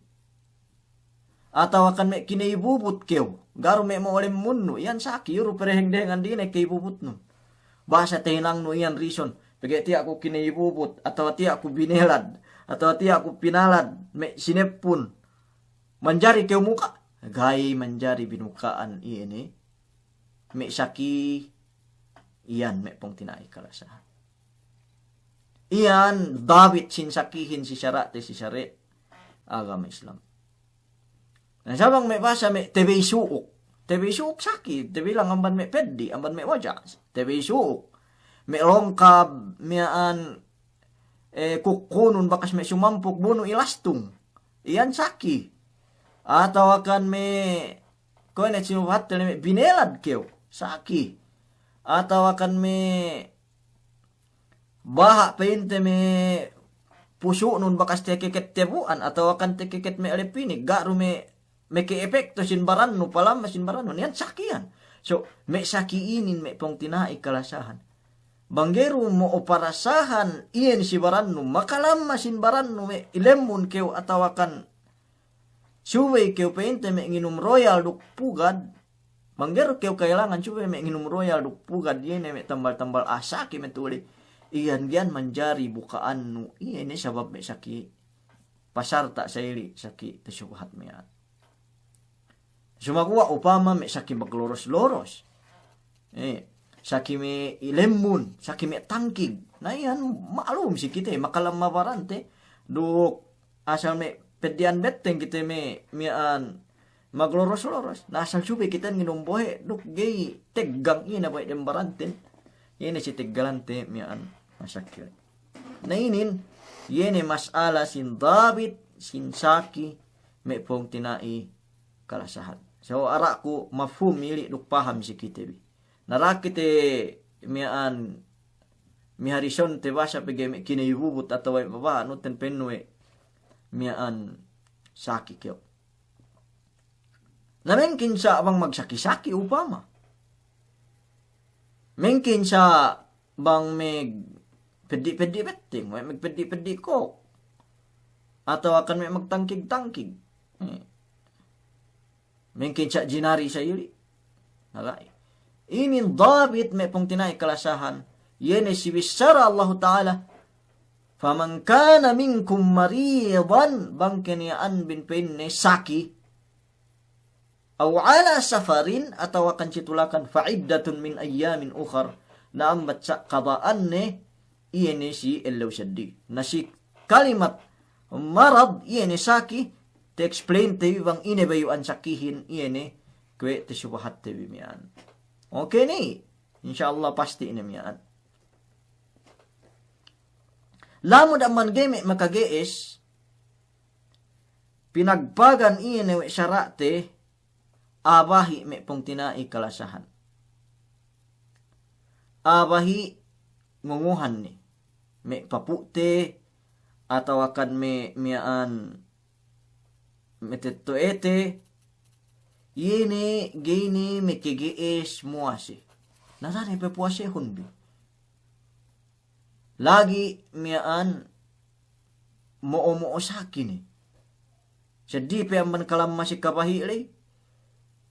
Atawa kan me' kina'ibubut kew, ga'i du me' mo'o lemmunnu, iyan saki, iyu' du pereheng-dehengan dine ka'ibubutnu. Basa tehinangnu iyan rison, pegge' tiya' ku kina'ibubut, atawa tiya' ku binelad, atawa tiya' ku pinalad, me' sineppun. Manjari kew muka'? Ga'i manjari binuka'an iye ne me' saki iyan me' pungtina'i kalasahan. Iyan dabit sin sakihin si sara'te si sare' agama Islam. Na sabang me' basa me' tebey su'uk. Tebey su'uk saki, tebilang amban me' peddi', amban me' waja'. Tebey su'uk. Me' longkab, miya'an, eh, kukkunun bakas me' sumampuk bunu ilastung. Iyan saki. Atawa kan me', kuwe' ne sinubahatte le me' binelad kew. Saki. Atawa kan me' baha' pa'inte me' pusu'nun bakas tekeket tebu'an, atawa kan tekeket me' lepinik, ga'i du me' meke epekto sin barannu, palamma sin barannu, iyan saki iyan. So, me' saki inin me' pungtina'i kalasahan. Bang ga'i du mo'o parasahan iyan si barannu, makalamma sin barannu me' ilemmun kew atawa kan subey kew pa'inte me' nginum Royal duk pugad, bang ga'i du kew ka'ilangan subey me' nginum Royal duk pugad, iye ne me' tambal-tambal asaki me' tuli. Iyan giyan manjari buka'annu, iye ne sabab me' saki pasarta' sa'ili' saki tasubahat miya'an. Sumaguwa' upama me' saki magloros-loros. Eh, saki me' ilemmun, saki me' tangkig. Na iyan ma'lum si kite, makalamma barante. Duk asal me' peddi'an betteng kite me' miya'an magloros-loros. Na asal subey kite nginum bohe', duk ga'i teggang iye ne bohe' dem baranten. Iye ne si teggalante miya'an masakit. Na inin, iye ne mas'ala sin dabit, sin saki, me' pungtina'i kalasahan. So, ara'ku mafhum ili' duk paham si kite bi. Na da'a kite miya'an miharisonte basa pegge' me' kina'ibubut atawa me' babaha' nuten penwe miya'an saki kew. Na mengkin sa' bang magsaki-saki upama. Mengkin sa' bang magpeddi'-peddi' betteng, magpeddi'-peddi' kok. Atawa kan me' magtangkig-tangkig. Eh. Mengkin sa' jinari sa'ili'. Naga'i. Inin dabit me' pungtina'i kalasahan. Iye ne si bissara Allahu Ta'ala. Faman kana minkum maridan, bang keniya'an bin pa'inne saki. Aw ala safarin, atawa kan si tulakan, fa iddatun min ayyamin ukhar. Na ambat sa' kada'anne, iye ne si ellew seddi. Na si kalimat marad, iye ne saki, te-explain te bi bang ine bayu'an sakihin, iye ne kuwe' tasubahatte bi miya'an. Oke ne? Insya Allah pasti' ne miya'an. Lamud amban ga'i me' makage'es, pinagpagan iye ne we' sara'te, a'a bahi' me' pungtina'i kalasahan. A'a bahi' ngunguhan ne, me' papu'te, atawa kan me' miya'an me' tetto'ete, iye ne ga'i ne makage'es muwase. Na da'a ne papuwasehun bi. Lagi' miya'an mo'o-mo'o saki ne. Seddi pe amban kalamma si kabahi' ley,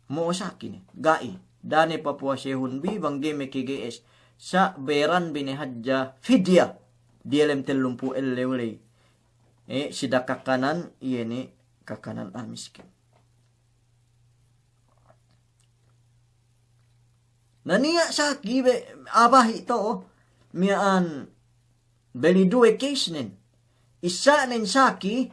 mo'o saki ne. Ga'i, da'a ne papuwasehun bi bang ga'i makage'es. Sa' beran bi ne hadja fidya. Diyalem tellumpū' ellew ley. eh, sida kakanan, iye ne kakanan a'a miskin. Na niya' saki be a'a bahi' to'o, miya'an beli duwe case nen. Isa'nen saki,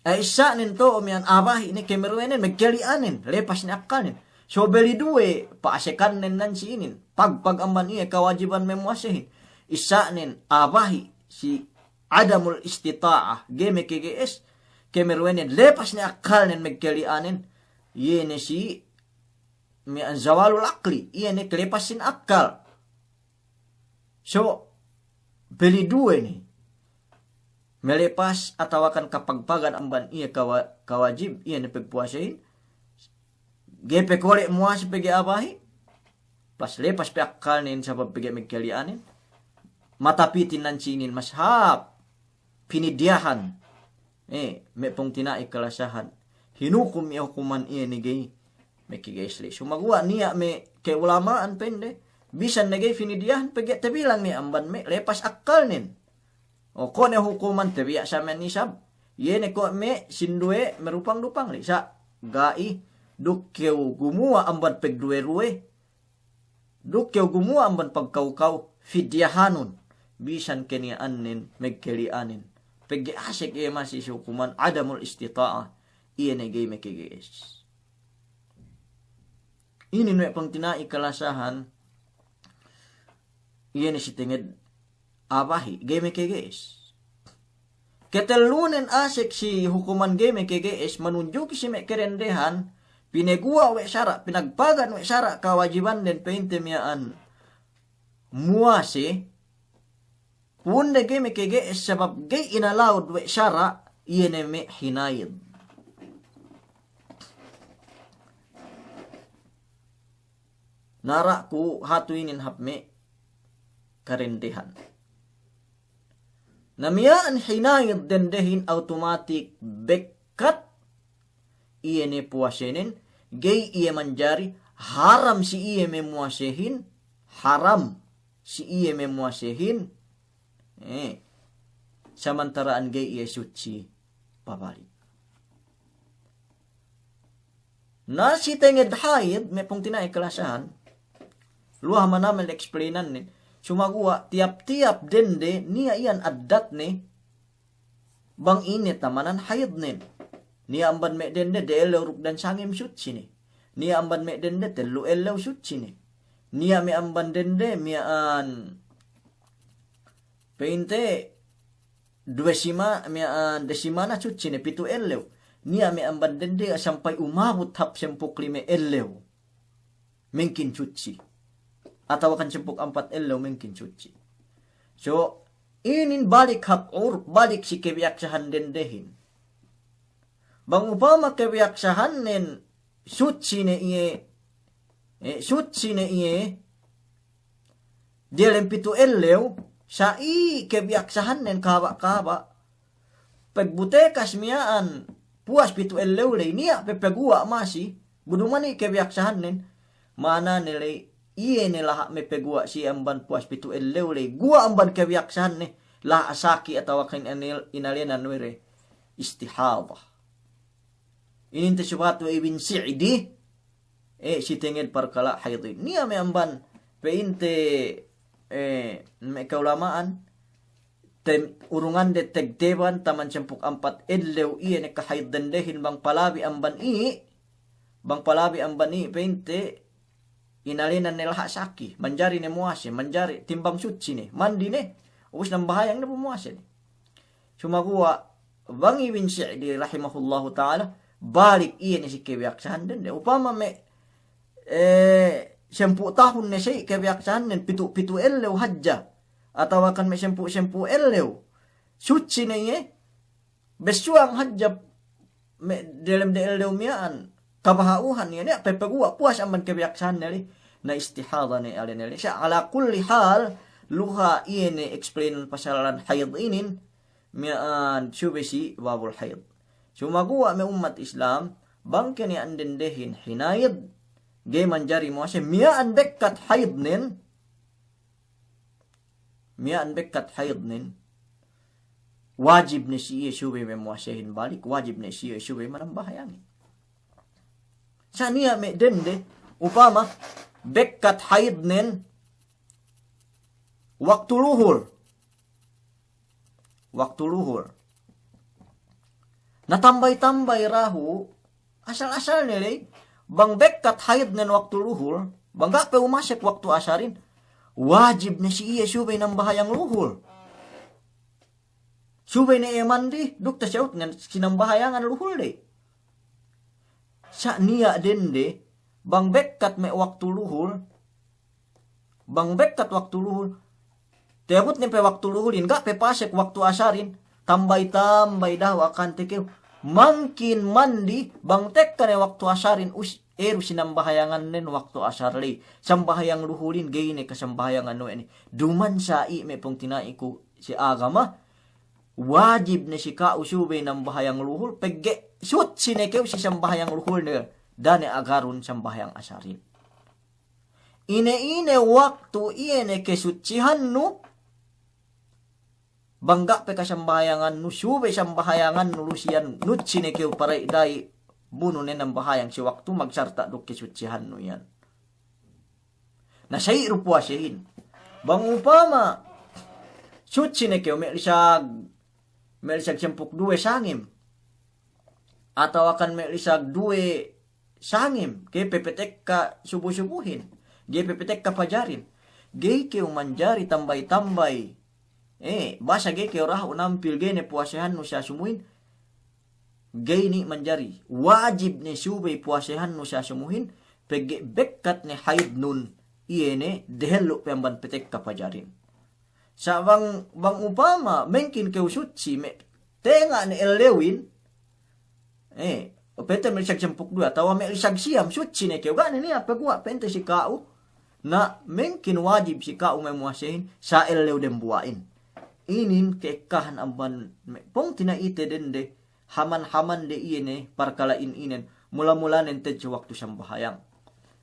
eh, isa'nen to'o miya'an a'a bahi' ne kemeruwenen, megkeli'anen, lepas ne akkalnen. So beli duwe, pa'asekannen nan si inin, pagpag amban iye kawajiban me' muwasehin. Isa'nen a'a bahi' si adamul istita'ah, ga'i mekege'es, kemeruwenen, lepas ne akkalnen, megkeli'anen, iye ne si miya'an zawalul aqli, iye ne kelepas sin akkal. So, beli duwe ne. Melepas atawakan kapagpagan amban iye kawa-, kawajib, iye ne pegpuwasehin. Ga'i pe kole' muwase pegge' a'a bahi'. Pas lepas pe akkalnen sabab pegge' megkeli'anen. Matapitin nan si inin mas hāp pinidyahan. Eh, me' pungtina'i kalasahan. Hinukum iye hukuman iye ne ga'i mekege'es ley. Sumaguwa' niya' me' ka'ulama'an pa'inde, bisan ne ga'i pinidyahan pegge' tabilang ne amban me' lepas akkalnen. O, ko' ne hukuman tabiya' sa me' nisab. Iye ne ko' me' sinduwe merupang-rupang ley. Sa' ga'i, duk kew gumuwa' amban pegduwe-ruwe. Duk kew gumuwa' amban pagkaw-kaw, fidyahanun, bisan keniya'annen megkeli'anen. Pegge' asek iye masi si hukuman adamul istita'ah, iye ne ga'i mekege'es. Inin we' pungtina'i kalasahan, iye ne si tenged a'a bahi', ga'i mekege'es. Ketellunen asek si hukuman ga'i mekege'es, manunjuki si me' kerendehan, pineguwa' we' sara', pinagpagan we' sara' kawajibanden pa'inte miya'an muwase, pu'unde ga'i mekege'es sabab ga'i inalawud we' sara', iye ne me' hinayid. Nara' ku hatu inin hap me' karendehan. Na miya'an hinayid dendehin awtomatik bekkat iye ne puwasenen, ga'i iye manjari, haram si iye me' muwasehin, haram si iye me' muwasehin, eh, samantara'an ga'i iye sutsi pabalik. Na si tenged hayid, me' pungtina'i kalasahan, luha manamel explainannen, sumaguwa' tiyap-tiyap dende niya' iyan addatne, bang ine tamanan hayidnen. Niya' amban me' dende de ellew duk dan sangem sutsi ne. Niya' amban me' dende tellu ellew sutsi ne. Niya' me' amban dende miya'an pa'inte duwe sima-, miya'an de simana sutsi ne, pitu ellew. Niya' me' amban dende sampay umabut hap sempuk lime ellew, mengkin sutsi. Atawakan sempuk ampat ellew mengkin sutsi. So, inin balik hap urp, balik si kebiyaksahan dendehin. Bang upama kebiyaksahannen sutsi ne iye, eh, sutsi ne iye, diyalem pitu ellew, sa' i kebiyaksahannen kahaba'-kahaba'. Pegbutekas miya'an puwas pitu ellew ley, niya' pe peguwa' masi, bu duma'in i kebiyaksahannen, ma'anane ley, iye ne laha' me' peguwa' si amban puwas pitu ellew ley, guwa' amban kebiyaksahanne, laha' saki atawakan inal-, inalenan we' de istihadah. Ininte subahat we' Ibn Sa'di, eh, si tenged parkala' hayd inin. Niya' me' amban, pa'inte, eh, me' ka'ulama'an, tem-, urungande tegteban taman sempuk ampat ellew iye ne kahayd dendehin bang palabi amban i', bang palabi amban i', pa'inte, inalenan ne laha' saki, manjari ne muwase, manjari timbang sutsi ne, mandi ne, ubus nambahayang ne bu muwase ne. Sumaguwa' bang Ibn Sa'di rahimahullahu ta'ala, balik iye ne si kebiyaksahan dende. Upama me', eh, sempū' tahun ne si kebiyaksahannen pitu'-pitu' ellew hadja, atawakan me' sempū'-sempū' ellew, sutsi ne iye, bessuwang hadja me' delem de ellew miya'an, kabaha'uhan iye ne, pepeguwa' puwas amban kebiyaksahanne ley, na istihadah ne alene ley. Sa' ala kulli hal, luha iye ne explain pasalan hayd inin, miya'an subey si babul hayd. Sumaguwa' me' ummat Islam, bang keniya'an dendehin hinayd, ga'i manjari muwase, miya'an bekkat haydnen, miya'an bekkat haydnen, wajib ne si iye subey me' muwasehin balik, wajib ne si iye subey manambahayangin. Sa' niya' me' dende, upama, bekkat haidnen waktu luhul. Waktu luhul. Na tambay-tambay dahu', asal-asal ne ley, bang bekkat haidnen waktu luhul, bang ga' pe umasek waktu asarin, wajib ne si iye subey nambahayang luhul. Subey ne iye mandi, duk taseutnen sinambahayangan luhul ley. Sa' niya' dende, bang bekkat me' waktu luhul, bang bekkat waktu luhul, tebut ne pe waktu luhulin, ga' pe pasek waktu asarin, tambay-tambay dahu' akante kew. Mangkin mandi, bang tekka ne waktu asarin, us-, eru sinambahayangannen waktu asar ley. Sambahayang luhulin, ga'i ne kasambahayangan we' ne. Duman sa' i' me' pungtina'iku si agama, wajib ne si ka'u subey nambahayang luhul, pegge' sutsi ne kew si sambahayang luhul ne, da'a ne agarun sambahayang asarin. Ine-ine waktu iye ne kesutsihannu, bang ga' pe kasambahayangannu, subey sambahayangannu lu siyan, nutsi ne kew pare' da'i, bunu ne nambahayang si waktu magsarta' duk kesutsihannu iyan. Na sa'i du puwasehin. Bang upama, sutsi ne kew me' lisag, me' lisag sampū' duk duwe sangem. Atawakan me' lisag duwe sangem, ga'i pe patekka subu-subuhin, ga'i pe patekka pajarin. Ga'i kew manjari tambay-tambay. Eh, basa ga'i kew dahu' nampil ga'i ne puwasehannu si asumuhin. Ga'i ne manjari. Wajib ne subey puwasehannu si asumuhin, pegge' bekkat ne haidnun, iye ne dehellu' pe amban patekka pajarin. Sa' bang, bang upama, mengkin kew sutsi, me' tenga' ne ellewin, eh, pa'inte me' lisag sampū' duk duwe, atawa me' lisag siyam, sutsi ne kew, ga' ne niya' paguwa', pa'inte si ka'u, na mengkin wajib si ka'u me' muwasehin, sa' ellew dembuwa'in. Inin ke'ekkahan amban me' pungtina'ite dende, haman-haman de iye ne parkala'in inen, mula-mulanen te'ed si waktu sambahayang.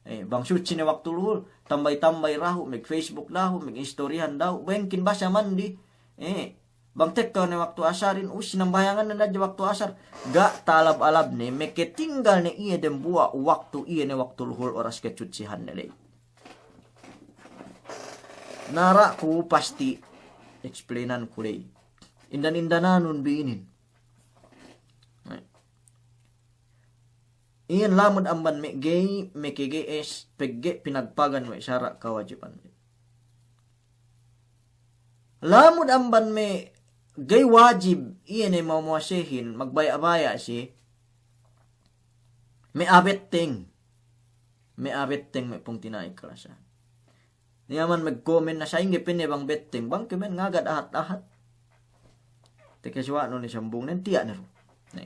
Eh, bang sutsi ne waktu luhul, tambay-tambay dahu', mag-Facebook dahu', mag-istorihan dahu', mengkin basa mandi, eh, bang tekka ne waktu asarin, us, sinambahayangan ne hadja waktu asar, ga' ta'alab-alab ne, makatinggal ne iye dembuwa' waktu iye ne waktu luhul oras kesutsihan ne ley. Nara' ku pasti explainan ku ley. Indan-indananun bi inin. Iyan lamud amban me' ga'i, me' kege'es, pegge' pinagpagan we' sara' kawajiban. Lamud amban me' ga'i wajib, iye ne mamuwasehin, magbaya'-baya' siye, me' a'a betteng. Me' a'a betteng me' pungtina'i kalasahan. Niya' man magkomen na sa'ingge pa'inne bang betteng, bang kemen ngagad ahat-ahat. Tekka suwa'nu ne sambungnen tiya' ne du. Ne.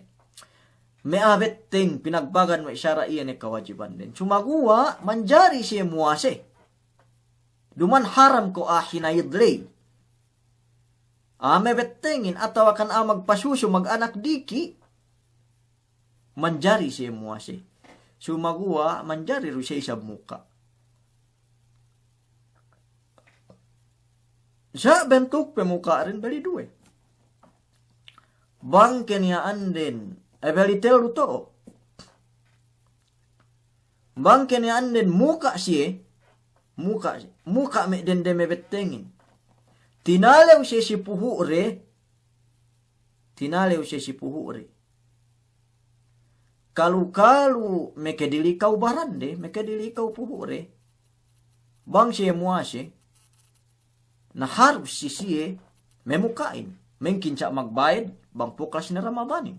Me' a'a betteng pinagpagan we' sara' iye ne kawajibanden. Sumaguwa' manjari siye muwase. Duma'in haram ko' a'a hinaid ley. A'a me' bettengin atawakan a'a magpasusu, mag-anak diki'. Manjari siye muwase. Sumaguwa' manjari du siye isab muka'. Sa' bentuk pe muka'den beli duwe. Bang keniya'anden, eh, beli tellu to'o. Bang keniya'anden muka' siye, muka', muka' me' dende me' bettengin. Tinalew siye si puhu'de, tinalew siye si puhu'de. Kalu-kalu mekedilikaw barande, mekedilikaw puhu'de. Bang siye muwase, na harus si siye memuka'in. Mengkin sa' magbayed, bang puklas ne Ramadanin.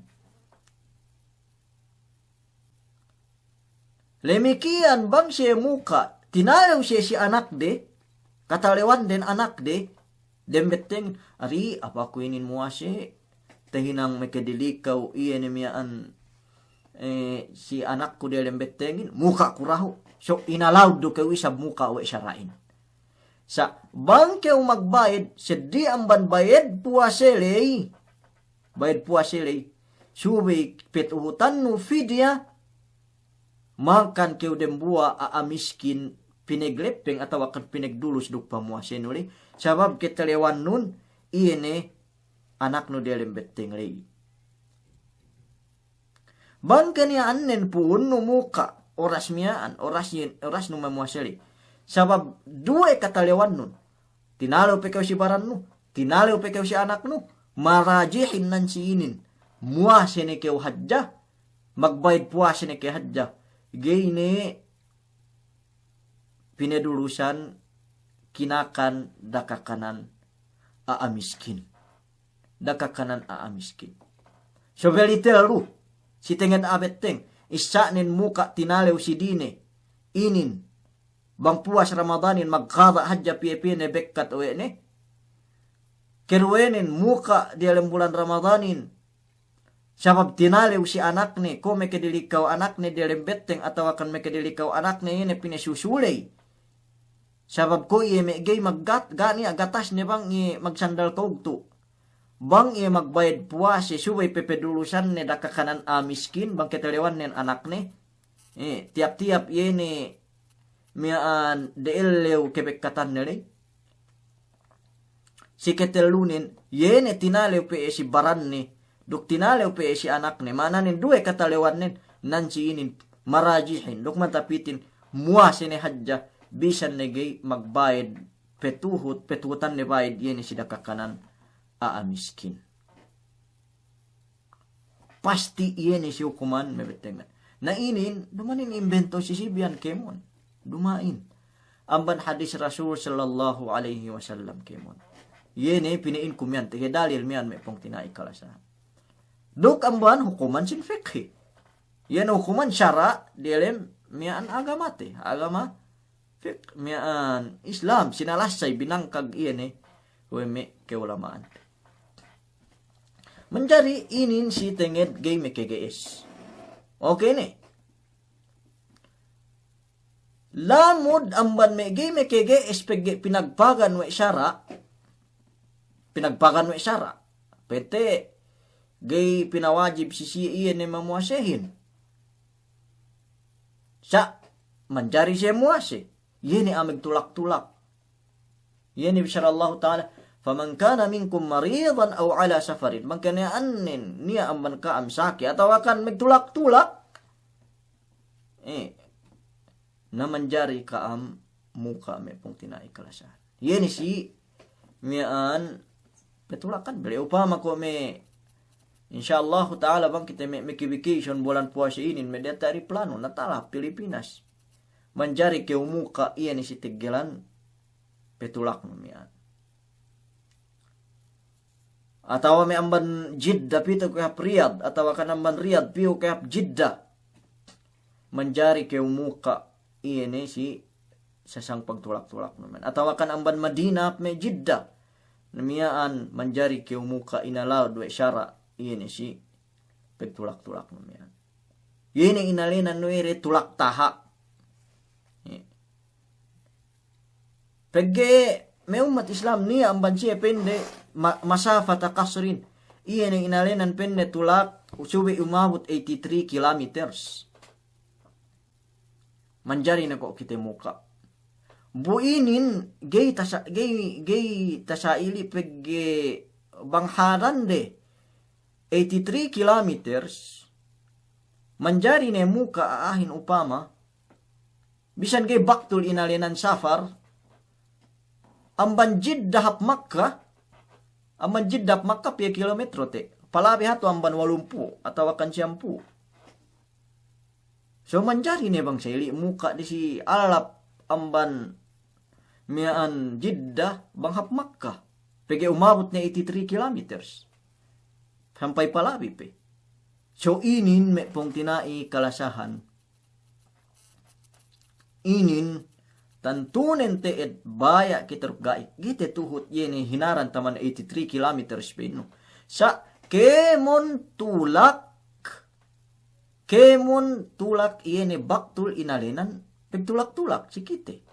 Lemikiyan bang siye muka', tinalew siye si anakde, katalewanden anakde, dem betteng, ari, apa ku inin muwase, tahinang mekedilikaw iye ne miya'an, eh, si anakku diyalem bettengin, muka' ku dahu', so inalawdu kew isab muka' we' sara'in. Sa' bang kew magbayed, seddi amban bayed puwase ley. Bayed puwase ley. Subey petuhutannu fidya, makan kew dembuwa' a'a miskin pineglepeng atawakan pinegdulus duk pamuwasenu ley. Sabab ketalewannun, iye ne anaknu diyalem betteng ley. Bang keniya'annen pu'unnu muka' oras miya'an, oras yen, orasnu mamuwase ley. Sabab duwe katalewannun. Tinalew pe kew si barannu, tinalew pe kew si anaknu, marajihin nan si inin. Muwase ne kew hadja, magbayed puwase ne kew hadja. Ga'i ne pinedulusan kinakan dakakanan a'a miskin. Dakakanan a'a miskin. Subey tellu, si tenged a'a betteng, issa'nen muka' tinalew si dine, inin, bang puwas Ramadanin, magkada' hadja piye-piye ne bekkat we' ne. Keruwenen muka' diyalem bulan Ramadanin, sabab tinalew si anakne, ko' mekedilikaw anakne diyalem betteng, atawakan mekedilikaw anakne ine pinesusuley. Sabab ko' iye me' ga'i maggat-, ga' niya' gatasne bang iye magsandal kawugtu'. Bang iye magbayed puwase subey pepedulusanne dakakanan a'a miskin, bang katalewannen anakne. Eh, tiyap-tiyap iye ne miya'an de ellew kebekkatanne ley. Si ketellunen, iye ne tinalew pe si baranne, duk tinalew pe si anakne, ma'ananen duwe katalewannen, nan si inin marajihin, duk mantapitin, muwase ne hadja, bisan ne ga'i magbayed, petuhut, petuhutanne bayed, iye ne si dakakanan a'a miskin. Pasti iye ne si hukuman mabettengan. Na inin, duma'in imbento si sibiyan kēmon. Duma'in. Amban hadis Rasul sallallahu alaihi wasallam kēmon. Iye ne pine'inku miya'an, tege dalil miya'an me' pungtina'i kalasahan. Duk amban hukuman sin fikhi. Iye ne hukuman sara' diyalem miya'an agamate. Agama fik-, miya'an Islam, sinalassay binangkag iye ne, we' me' ka'ulama'an. Manjari inin si tenged ga'i mekege'es. Oke ne. Lamud amban me' ga'i mekege'es pegge' pinagpagan we' sara'. Pinagpagan we' sara'. Pete ga'i pinawajib si siye iye ne mamuwasehin. Sa' manjari siye muwase. Iye ne a'a magtulak-tulak. Iye ne bissara Allahu Ta'ala, "Faman kana minkum maridan aw ala safarin." Bang keniya'annen niya' amban ka'am saki atawakan magtulak-tulak. Eh, na manjari ka'am muka' me' pungtina'i kalasahan. Iye ne si miya'an petulakan. Bele upama ko' me', insya Allahu Ta'ala bang kite me', me' kebekesyon bulan puwase inin, me' diyata' eriplanu, natala Pilipinas. Manjari kew muka' iye ne si teggelan petulaknu miya'an. Atawa me' amban Jidda pitu ke hap Riyad, atawa kan amban Riyad piyu ke hap Jidda. Manjari kew muka' iye ne si sasang pagtulak-tulaknu miya'an. Atawa kan amban Madina hap me' Jidda. Na miya'an manjari kew muka' inalawed we' sara' iye ne si pagtulak-tulaknu miya'an. Iye ne inalenan we' de tulak taha'. Iye. Pegge' me' ummat Islam niya' amban siye pende ma-, masafata qasrin. Iye ne inalenan pende tulak subey umabut eighty-three kilometers. Manjari ne ko' kite muka'. Bu inin ga'i tasa-, ga'i, ga'i tasa'ili pegge' bang hadande eighty-three kilometers. Manjari ne muka' a'ahin upama. Bisan ga'i baktul inalenan safar, amban Jidda hap Makka, amban Jidda hap Makka piye kilometro te'? Palabi hatu amban walumpū' atawa kan siyampū'. So manjari ne bang sa'ili muka' disi alap amban miya'an Jidda bang hap Makka. Pegge' umabut ne eighty-three kilometers. Sampay palabi pe. So inin me' pungtina'i kalasahan. Inin, tantunen te'ed baya' kite duk ga'i, ga'i te tuhut iye ne hinaran taman eighty-three kilometers pa'innu. Sa' kēmon tulak, kēmon tulak iye ne baktul inalenan pagtulak-tulak si kite.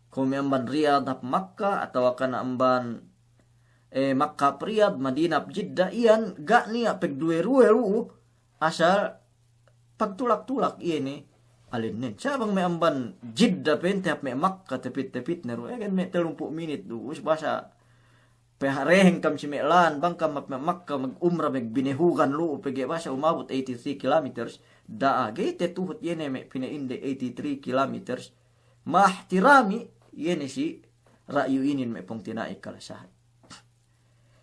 Kuwe' me' amban Riyad hap Makka, atawa kan amban, eh, Makka hap Riyad, Madina hap Jidda, iyan ga' niya' pagduwe-ruwe lu'u, asal pagtulak-tulak iye ne alennen. Sa' bang me' amban Jidda pa'inte hap me' Makka tepit-tepit ne du, eh, kan me' tellumpū' minit du, us basa Pe hareheng kam si me' lān, bang kam mag-, Makka, mag-umra, magbinehugan lu'u, pegge' basa umabut eighty-three kilometers, da'a, ga'i te tuhut iye ne me' pina'inde eighty-three kilometers, mahtirami, iye ne si ra'yu inin me' pungtina'i kalasahan.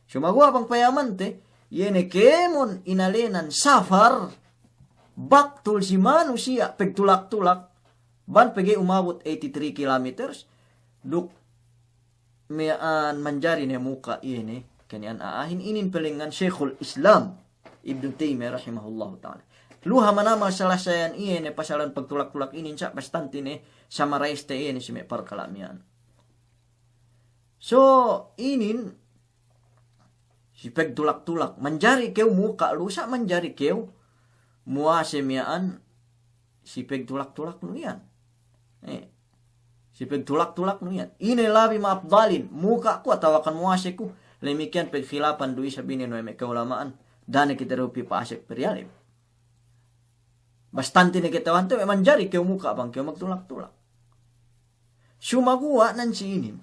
Sumaguwa' bang payamante, iye ne kēmon inalenan safar, baktul si manusiya' pegtulak-tulak, bang pegge' umabut eighty-three kilometers, duk miya'an manjari ne muka' iye ne, kani'an a'ahin inin pelengngan Shaykhul Islam Ibnu Taymiyah rahimahullahu ta'ala. Luha manamal salasayan iye ne pasalan pagtulak-tulak inin sa' bastante ne summarize te iye ne si me' parkala' miya'an. So, inin si pegtulak-tulak. Manjari kew muka' lu sa' manjari kew muwase miya'an si pegtulak-tulaknu iyan. Eh, si pegtulak-tulaknu iyan. Ine labi ma'apdalin, muka' ku atawakan muwase ku? Damikkiyan pegkhilapan du isab inin we' me' ka'ulama'an. Da'a ne kite du pī pa'asek periyalem. Bastante ne kata'uhante we' manjari kew muka' bang kew magtulak-tulak. Sumaguwa' nan si inin,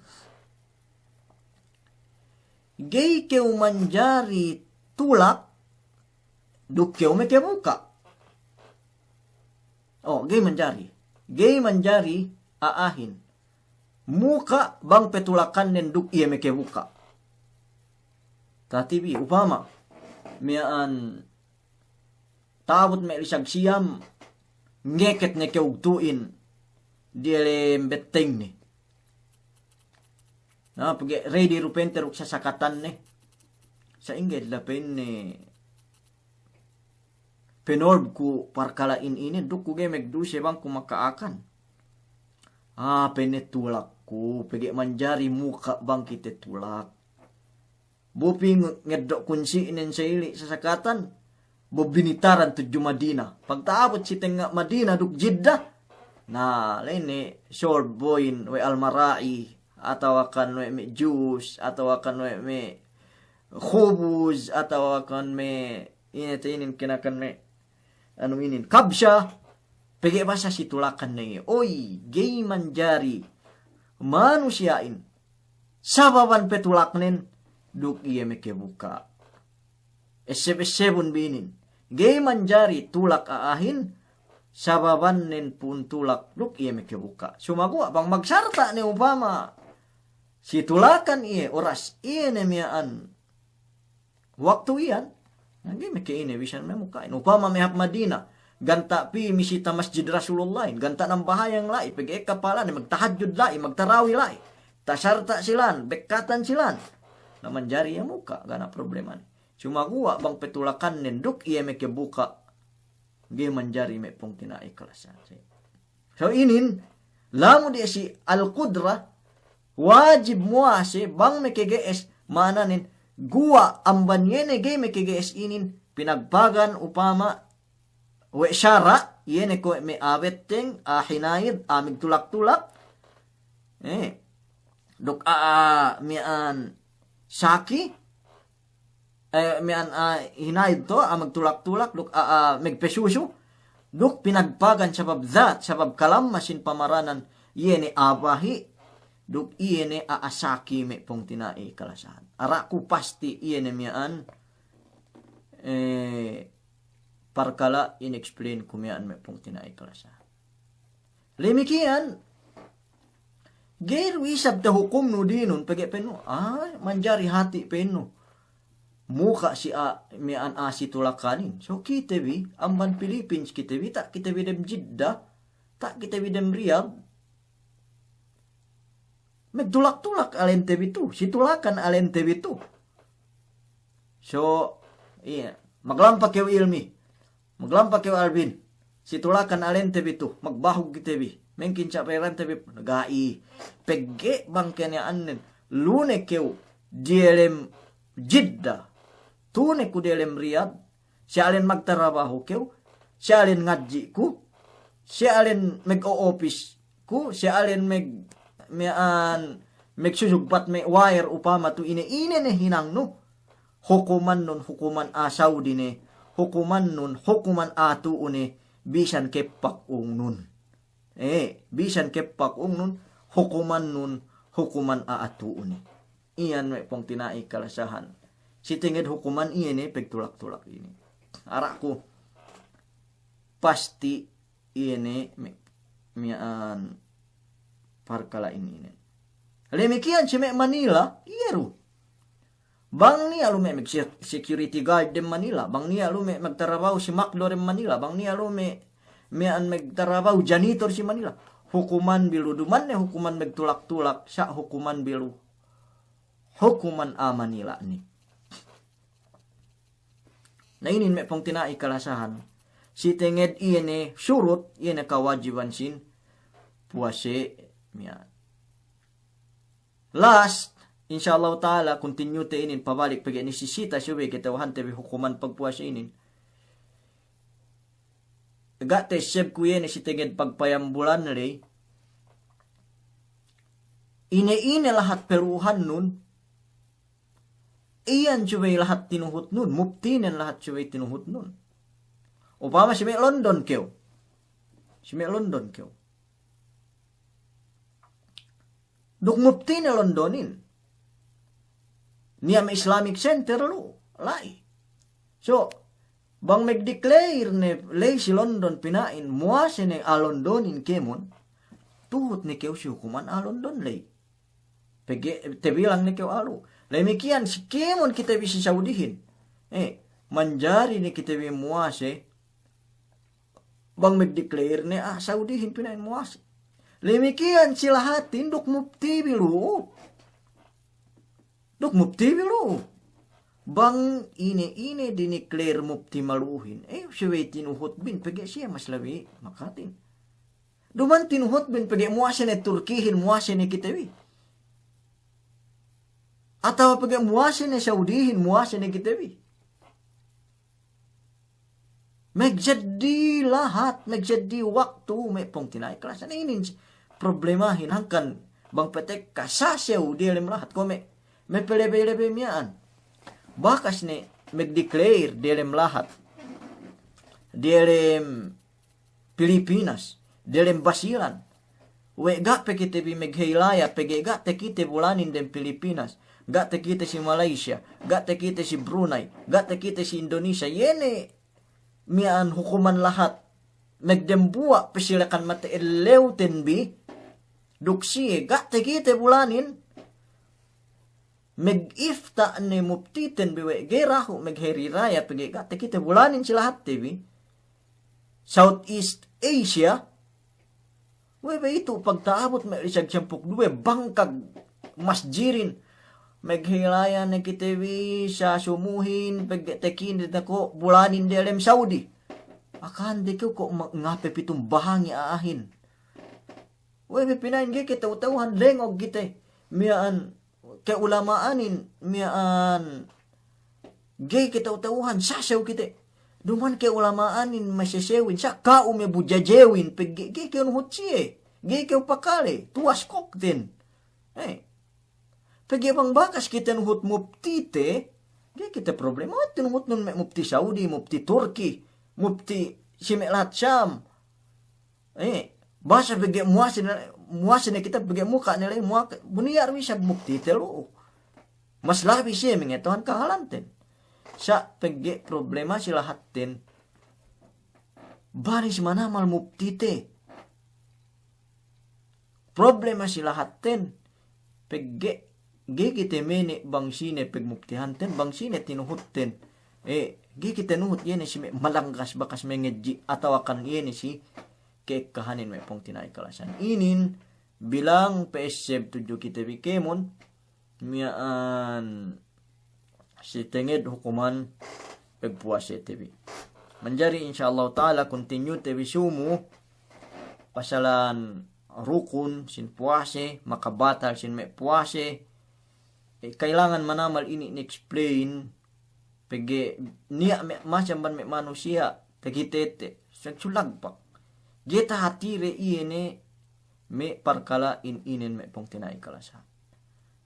ga'i kew manjari tulak duk kew mekebuka'. O, ga'i manjari. Ga'i manjari a'ahin muka' bang petulakannen duk iye mekebuka'. Tatibi, upama miya'an ta'abut me' lisag siyam, ngeket ne kew tu'in diyalem bettengne. Na, pegge' ready du pa'inte duk sasakatanne. Sa'ingge la pa'inne penolb ku parkala'in inin, duk ku ga'i magduse bang ku maka'akan. Ah, pa'inne tulak ku, pegge' manjari muka' bang kite tulak. Bu pī nge-, ngeddo' kunsi'nen sa'ili' sasakatan, bu binitaran tudju Madina. Pagta'abut si tengnga' Madina duk Jidda, na, la'i ne solb bo'in we' Al-Mara'i, atawakan we' me' jus, atawakan we' me' khubuz, atawakan me' ine te inin kinakan me' anu inin, kabsa, pegge' basa si tulakan ne iye. Oy, ga'i manjari manusiya'in sababan petulaknen duk iye mekebuka'. Esseb-essebun bi inin. Ga'i manjari tulak a'ahin sababannen pu'un tulak duk iye mekebuka'. Sumaguwa' bang magsarta' ne upama si tulakan iye, oras iye ne miya'an waktu iyan, na ga'i meke ine bisan memuka'in. Upama me' hap Madina, ganta' pī misita Masjid Rasulullahin, ganta' nambahayang la'i, pegge' ekka pa'alane, magtahajjud la'i, magtarawi la'i. Tasarta' si lān, bekkatan si lān. Na manjari iye muka', ga' niya' problemane. Sumaguwa' bang petulakannen duk iye mekebuka', ga'i manjari me' pungtina'i kalasahan. So inin, lamud iye si al-qudra, wajib muwase bang mekege'es, ma'ananen, guwa' amban iye ne ga'i mekege'es inin, pinagpagan upama we' sara', iye ne kuwe' me' a'a betteng, a'a hinaid, a'a magtulak-tulak, eh, duk a'a, a'a miya'an saki, eh, miya'an, ah, hinaid to, ah, magtulak-tulak, duk, ah, ah, magpesusu, duk pinagpagan sabab zat, sabab kalamma sin pamaranan, iye ne a'a bahi', duk iye ne a'a saki me' pungtina'i kalasahan. Ara'ku pasti iye ne miya'an, eh, parkala' in-explain ku miya'an me' pungtina'i kalasahan. Damikkiyan, ga'i du isab tahukumnu dinun, pegge' pa'innu, ah, manjari hati' pa'innu muka' si a'a, miya'an a'a si tulakanin. So kite bi, amban Philippines kite bi, ta' kite bi dem Jeddah, ta' kite bi dem Riyadh, magtulak-tulak alente bi tu, si tulakan alente bi tu. So, iye, maglampa kew Ilmi. Maglampa kew Albin, si tulakan alente bi tu, magbahug kite bi, mengkin sa' perante bi, ga'i, pegge' bang keniya'annen, lu ne kew diyalem Jeddah, tu ne ku diyalem Riyadh, si alen magtarabahu kew, si alen ngadji' ku, si alen mag-o-office ku, si alen mag-, miya'an, magsusugpat me' wire upama tu ine-ine ne hinangnu, hukumannun hukuman a'a Saudi ne, hukumannun hukuman a'a tu'u ne, bisan keppak ungnun. Eh, bisan keppak ungnun, hukumannun hukuman a'a tu'u ne. iyan me' pungtina'i kalasahan. Si tenged hukuman iye ne pegtulak-tulak inin. Ara'ku pasti iye ne me', miya'an parkala' inin. Damikkiyan si me' Manila, iye du. Bang niya' lu me' meg-, se-, security guard dem Manila, bang niya' lu me' magtarabahu si McDo dem Manila, bang niya' lu me', miya'an magtarabahu janitor si Manila. Hukuman bi lu, duma'in ne hukuman megtulak-tulak, sa' hukuman bi lu hukuman a'a Manila ne. Na inin me' pungtina'i kalasahan. Si tenged iye ne surut, iye ne kawajiban sin puwase miya'an. Last, insya Allahu ta'ala, continue te inin pabalik pegge' nisisita subey kata'uhante bi hukuman pagpuwase inin. Ga' ta'essebku iye ne si tenged pagpayambulan ley. Ine-ine lahat pelu'uhannun, iyan subey lahat tinuhutnun, muptinen lahat subey tinuhutnun. Upama si me' London kew. Si me' London kew. Duk mupti ne Londonin. Niya' me' Islamic Center lu, la'i. So, bang meg-declare ne ley si London pina'in, muwase ne a'a Londonin kēmon, tuhut ne kew si hukuman a'a London ley. Pegge' tabilang ne kew a'a lu. Damikkiyan si kēmon kite bi si Saudihin. Eh, manjari ne kite bi muwase, bang meg-declare ne a'a Saudihin pina'in muwase. Damikkiyan si lahatin duk mupti bi lu. Duk mupti bi lu. Bang ine-ine dineclare mupti malu'uhin, eh, subey tinuhut bin, pegge' siye mas labi makatin. Duma'in tinuhut bin pegge' muwase ne Turkihin, muwase ne kite bi. Atawa pegge' muwase ne Saudihin, muwase ne kite bi. Megseddi lahat, megseddi waktu, me' pungtina'i kalasahan. Inin problemahin, hangkan bang petekka sasew diyalem lahat, kuwe' me' pelebe-lebe miya'an. Bakas ne meg-declare diyalem lahat, diyalem Pilipinas, diyalem Basilan. We' ga' pe kite bi meghey laya, pegge' ga' takite bulanin dem Pilipinas, ga' takite si Malaysia, ga' takite si Brunei, ga' takite si Indonesia. Iye ne miya'an hukuman lahat. Megdembuwa' pe si lekan mate ellewten bi, duk siye ga' takite bulanin. Megifta' ne muptiten bi we' ga'i dahu' meghey raya pegge' ga' takite bulanin si lahatte bi. Southeast Asia, we' be itu' pagta'abut me' lisag sampū' duk duwe bangkag masjidin. Meghey laya ne kite bi sa sumuhin pegge' takite ne ko' bulanin diyalem Saudi. Akahante kew ko' ma-, ngape pitumbahangi a'ahin. We' be pina'in ga'i kata'u-ta'uhan, lengog kite. Miya'an ka'ulama'anin, miya'an ga'i kata'u-ta'uhan, sasew kite. Duma'in ka'ulama'anin masesewin, sa' ka'u me' bujajewin, pegge' ga'i kew nuhut siye, ga'i kew pakale, tuwas kokten. Eh. Pegge' bang bakas kite nuhut muptite, ga'i kite problema. Tinuhutnun me' mupti Saudi, mupti Turki, mupti si me' lahat Sham. Eh, basa pegge' muwase ne, muwase ne kite pegge' muka' ne ley muwake, bu niya' du isab muptite lu'u. Mas labi siye mangetohan kahalanten. Sa' pegge' problema si lahatten, baris manamal muptite. Problema si lahatten, pegge' ga'i kite mene' bang sine pegmuptihanten, bang sine tinuhutten. Eh, ga'i kite nuhut iye ne si me' malanggas bakas mangadji' atawakan iye ne si ke'ekkahanin me' pungtina'i kalasahan. Inin bilang P S C tudju kite bi kēmon, miya'an si tenged hukuman pegpuwasete bi. Manjari insya Allahu ta'ala continue te bi sumu pasalan rukun sin puwase, makabatal sin me' puwase. Eh, kailangan manamal inin explain, pegge' niya' me', masi amban me' manusiya' takitete, sa' sulagpak. Ga'i tahatire iye ne me' parkala' in inen me' pungtina'i kalasahan.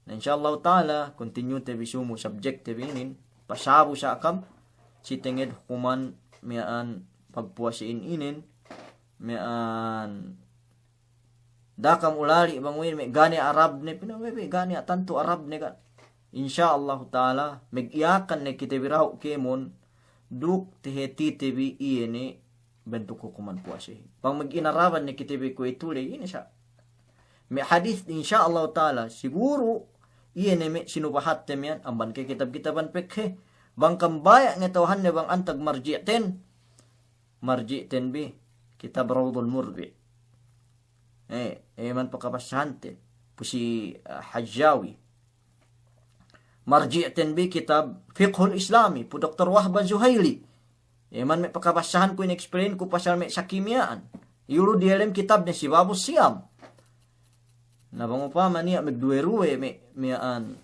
Na, insya Allahu ta'ala, continue te bi sumu subject te bi inin, pasabu sa' kam, si tenged hukuman miya'an pagpuwase in inen, miya'an da'a kam ulali' bang we' me' ga' ne Arab ne, pina'in we' be ga' ne, tantu Arab ne ga'. Insya Allahu ta'ala, mag-iyakan ne kite bi dahu' kēmon, duk tahetite bi iye ne bantuk hukuman puwasehin. Bang mag-inaraban ne kite bi kuwe' itu ley, ine sa'. Me' hadis, insya Allahu ta'ala, siguru iye ne me' sinubahatte miya'an, amban ke kitab-kitaban pekhe. Bang kam baya' ngata'uhanne bang antag marji'ten, marji'ten bi kitab Rawdul Murbi'. Eh, eh, man pakabassahanten, pu si, eh, Hajjawi. Marji'ten bi kitab Fiqhul Islami, pu Doktor Wahba Zuhaili. Eh, man me' pakabassahanku, in-explain ku pasal me' saki miya'an. Iyu' lu diyalem kitabne si Babus Siyam. Na bang upama niya' magduwe-ruwe me' miya'an.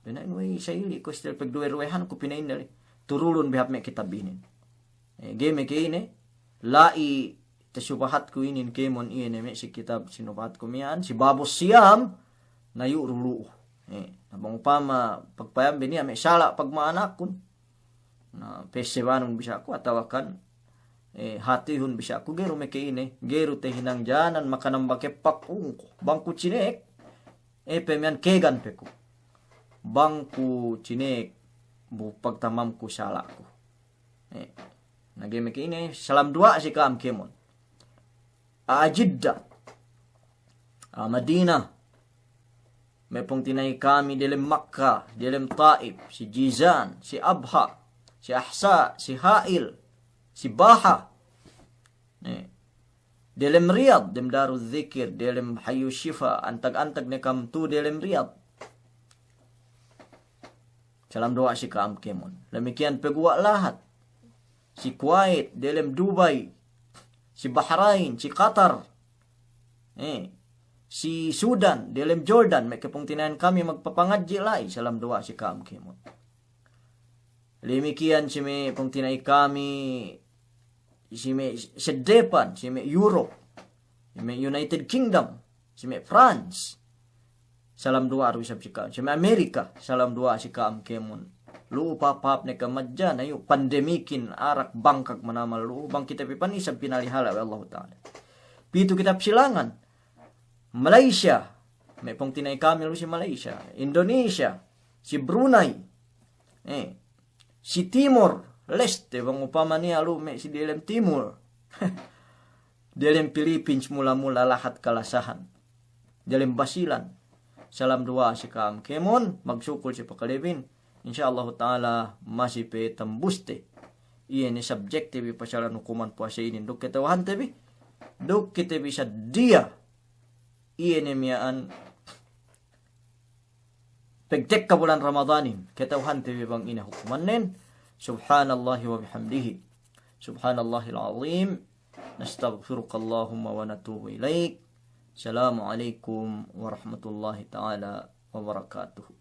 Pina'in we' Zuhaili, ku istil pagduwe-ruwehan ku pina'in dali. Turulun bi hap me' kitab inin. Eh, ga'i me' ke ine, la'i tasubahatku inin kēmon iye ne me' si kitab sinubahatku miya'an, si Babus Siyam, na iyu' du lu'u. Eh, na bang upama pagpayambi niya' me' sala' pagma'anakun. Na, pesebanun bisan ku atawakan, eh, hatihun bisan ku, ga'i du me' ke ine, ga'i du tahinang janan makanamba keppak ungku. Bang ku cinek, eh, pe miya'an kegan pe ku. Bang ku cinek, bu pagtamamku sala'ku. Eh, na ga'i me' ke ine, salam duwa'a si ka'am kēmon. A'a Jidda, a'a Madina, me' pungtina'i kami diyalem Makka, diyalem Taif, si Jizan, si Abha, si Ahsa, si Ha'il, si Baha. Eh, diyalem Riyad, dem Darul Zikir, diyalem Hayu Shifa, antag-antag ne kam tu diyalem Riyad. Salam duwa'a si ka'am kēmon. Damikkiyan paguwa' lahat. Si Kuwait, diyalem Dubai, si Bahrain, si Qatar, eh, si Sudan, diyalem Jordan, me' kapungtina'ihan kami magpapangadji' la'i, salam duwa'a si ka'am kēmon. Damikkiyan si me' pungtina'i kami, si me' Seddepan, si me' Europe, si me' United Kingdom, si me' France. Salam duwa'a du isab si ka'am. Si me' Amerika, salam duwa'a si ka'am kēmon. Lu'u pahāp-pahāp ne kam hadja, na iyu' pandemikin arak bangkag manamal lu'u, bang kite bi pan isab pinalihala' we' Allahu Ta'ala. Pitu kite bi silangan. Malaysia, me' pungtina'i kami lu si Malaysia. Indonesia, si Brunei. Eh, si Timor Leste, bang upama niya' lu me' si diyalem Timor. Diyalem Philippines mula-mula lahat kalasahan. Diyalem Basilan. Salam duwa'a si ka'am kēmon, magsukul si pakalebin. Insya Allahu Ta'ala masi pe tambuste. Iye ne subjekte bi pasalan hukuman puwase inin duk kata'uhante bi. Duk kite bi sadiya. Iye ne miya'an pagtekka bulan Ramadanin, kata'uhante bi bang ine hukumannen. Subhanallahi wa bihamdihi. Subhanallahil azim. Nastaghfiruka Allahumma wa natubu ilaik. Assalamu alaikum warahmatullahi ta'ala wabarakatuh.